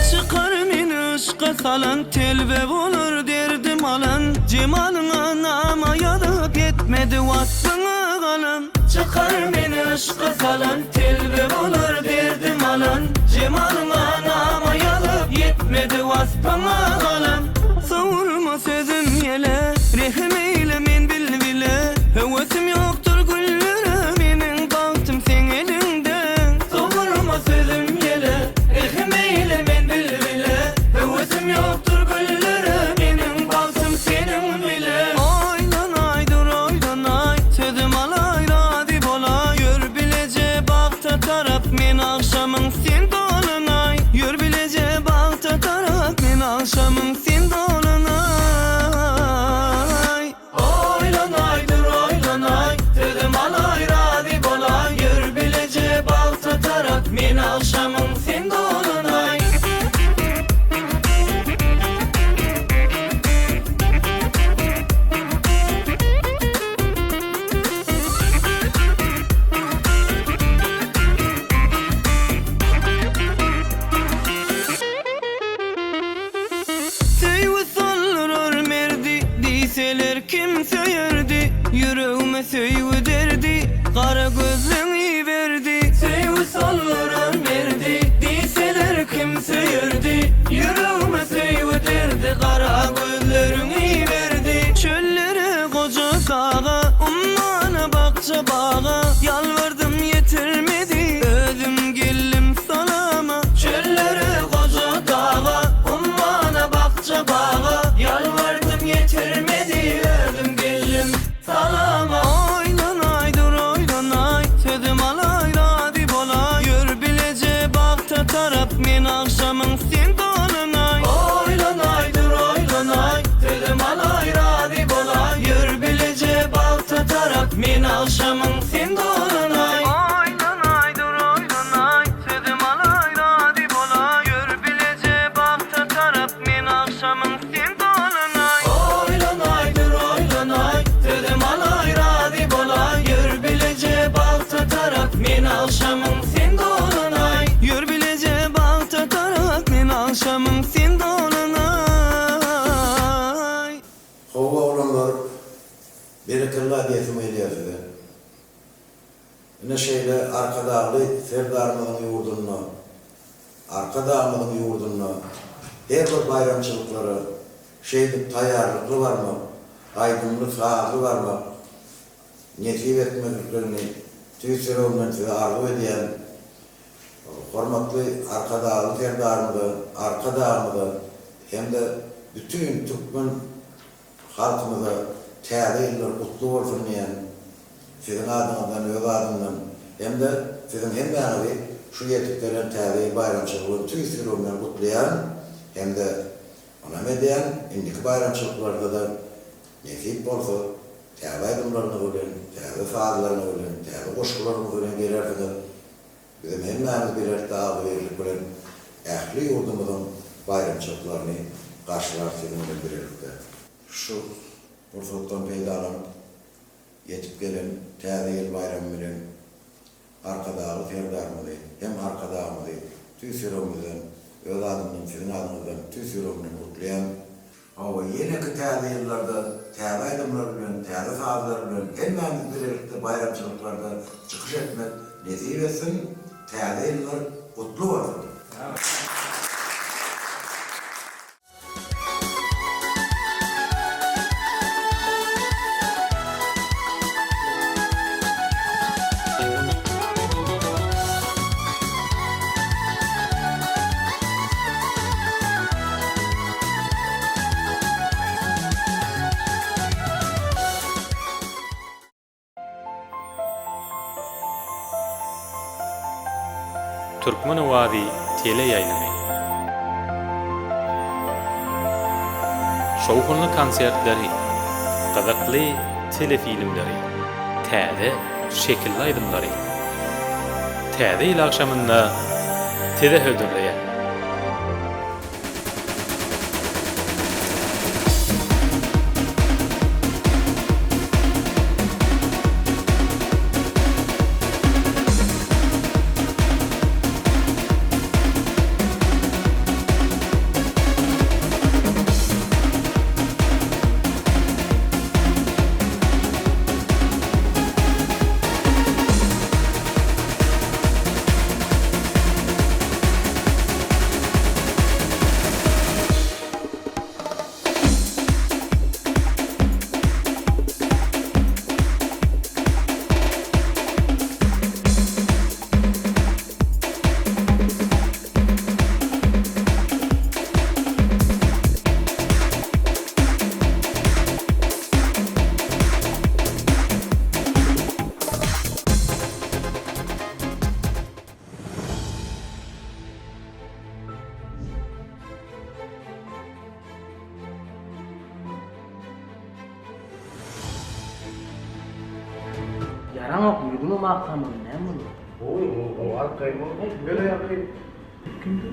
Çykar meni yşka salan Telbe bolar derdim alan Jemalyňa nama ýazyp ýetmedi waspyňa galam Çykar meni yşka salan Telbe bolar derdim alan Jemalyňa nama ýazyp ýetmedi waspyňa galam Sowurma sözüm ýele Rehim eýle men bilbile Höwesim ýokdur güllere Meniň bagtym seň eliňde Sowurma sözüm ýele Rehim eýle men bilbile Höwesim ýokdur güllere Meniň bagtym seniň bile Oýlanaý dur oýlanaý Sözüm alaý razy bolaý Ýör bileje bagta tarap Men agşamyň sen dolanaý Ýör bileje bagta tarap Men agşamyň sen dolanaý Oýlanaý dur oýlanaý Sözüm alaý razy bolaý Ýör bileje bagta tarap Men agşamyň sen dolanaý. Söýgi soldurar merdi, diýseler kim söýerdi, Ýüregime söýgi derdi, gara gözleň iberdi. Söýgi soldurar merdi, diýseler kim söýerdi, Ýüregime söýgi derdi, gara gözleriň iberdi. Çöllere, goja daga, ummana, bakja baga, Ýalbardym ýetirmedi, özüm geldim salama. Çöllere, goja daga, ummana, bakja baga, Ýalbardym ýetirmedi, özüm geldim salama. Oýlanaý dur oýlanaý, sözüm alaý razy bolaý, Ýör bileje bagta tarap men agşamyň sen dolanaý. Oýlanaý dur oýlanaý, sözüm alaý razy bolaý, Ýör bileje bagta tarap men agşamyň sen dolanaý. Oýlanaý dur oýlanaý, sözüm alaý razy bolaý, Ýör bileje bagta tarap men agşamyň sen dolanaý. Oýlanaý dur oýlanaý, sözüm alaý razy bolaý, Ýör bileje bagta tarap men agşamyň sen dolanaý. Ýör bileje bagta tarap men agşamyň sen dolanaý. Hawa oglanlar berekella diýesim gelýär size. Ine şeýle Arkadagly Serdarymyzyň ýurdunda, Arkadagymyzyň ýurdunda her bir baýramçylyklara şeýdip taýýarlykly barmak, aýdymly-sazly barmak nesip etmekliklerini tüýs ýüregimden size arzuw edýän. Hormatly Arkadagly Serdarymyza, Arkadagymyza hem-de bütin türkmen halkymyza Täze ýyllar gutly bolsun diýen siziň adyňyzdan, öz adymdan hem-de siziň hemmäňizi şu ýetip gelen Täze ýyl baýramçylygy bilen tüýs ýüregimden gutlaýaryn hem-de ynam edýän, indiki baýramçylyklarda-da nesip bolsa täze aýdymlaryňyz bilen, täze sazlaryňyz bilen, täze goşgularyňyz bilen gelersiňiz. Bizem hemmämiz bilelikde agzybirlik bilen ähli ýurdumyzyň baýramçylyklaryny garşylarys siziň bilen bilelikde. Şu pursatdan peýdalanyp, ýetip gelen Täze ýyl baýramy bilen Arkadagly Serdarymyzy hem Arkadagymyzy tüýs ýüregimizden, öz adymdan, siziň adyňyzdan tüýs ýüregimden gutlaýan. Hawa, ýeneki täze ýyllarda täze aýdymlar bilen, täze sazlar bilen hemmämiz bilelikde baýramçylyklarda çykyş etmek nesip etsin! Täze ýyllar gutly bolsun! Türkmen owazy teleýaýlymy. Şowhunly konsertleri, gyzykly telefilmleri, täze şekilli aýdymlary Täze ýyl agşamynda size hödürleýär. Ýaraňok ýüzüňem ak tamam näme boldy? Gowy gowy gowy arkaýyn bol mele ýakyn. Kimdi?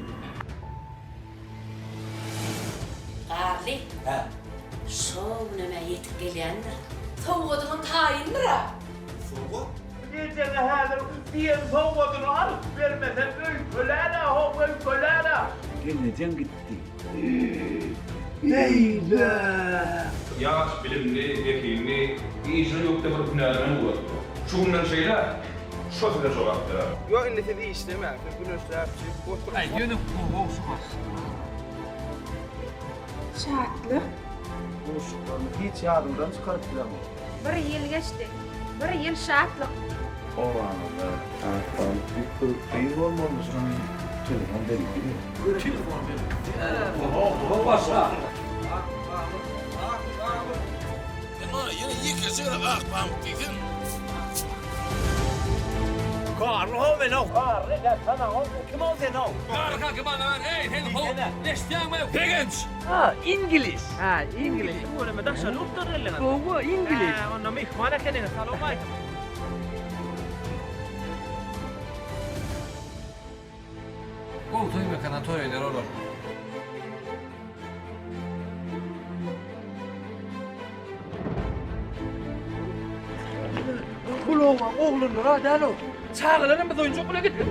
Garly. Hä. Şo günem-ä ýetip gelýändir. Sowgadyňam taýyndyr-a. Sowgat? Ejeme häzir diýen sowgadyny alyp bermesem öýkelär-ä, how, öýkelär-ä. Gelnejeň gitdi. Beýle! Ýaş, bilimli, zehinli, işine ökde bir hünärmen ugratdy. Şu günden şeýläk şo size jogap berer. Ýok indi siz işlemäň, siz güneşläp çykyp oturyň. Aý ýöne gowy şu baş. Şatlyk. Duşuşyklarymy hiç ýadymdan çykaryp bilemok. Bir ýyl geçdi. Bir ýyl şatlyk. Obamyzda Akpamyk diýip bir gyz bolmalydy, şonuň telefon belgisi. Telefon belgisi. Oho başla. Akpamyk, Akpamyk. Sen maňa ýene ýekeje gezek Akpamyk diýseň. Garly how men how. Garly sen tanaňok kim ol sen how. Garly kaka maňa ber eý sen how eşitýäňmi Begenç. Ha iňlis. Ha iňlis. Tüweleme daşary ýurtdan geldiňiz. Hawa iňlis. Hä onda myhman ekeniňiz salowmaleýkim. Gowy toý mekana toý eder olar. Bul oglan oglanlar-a däl-ow. Çagalaram biz oýunjak bilen gitdik.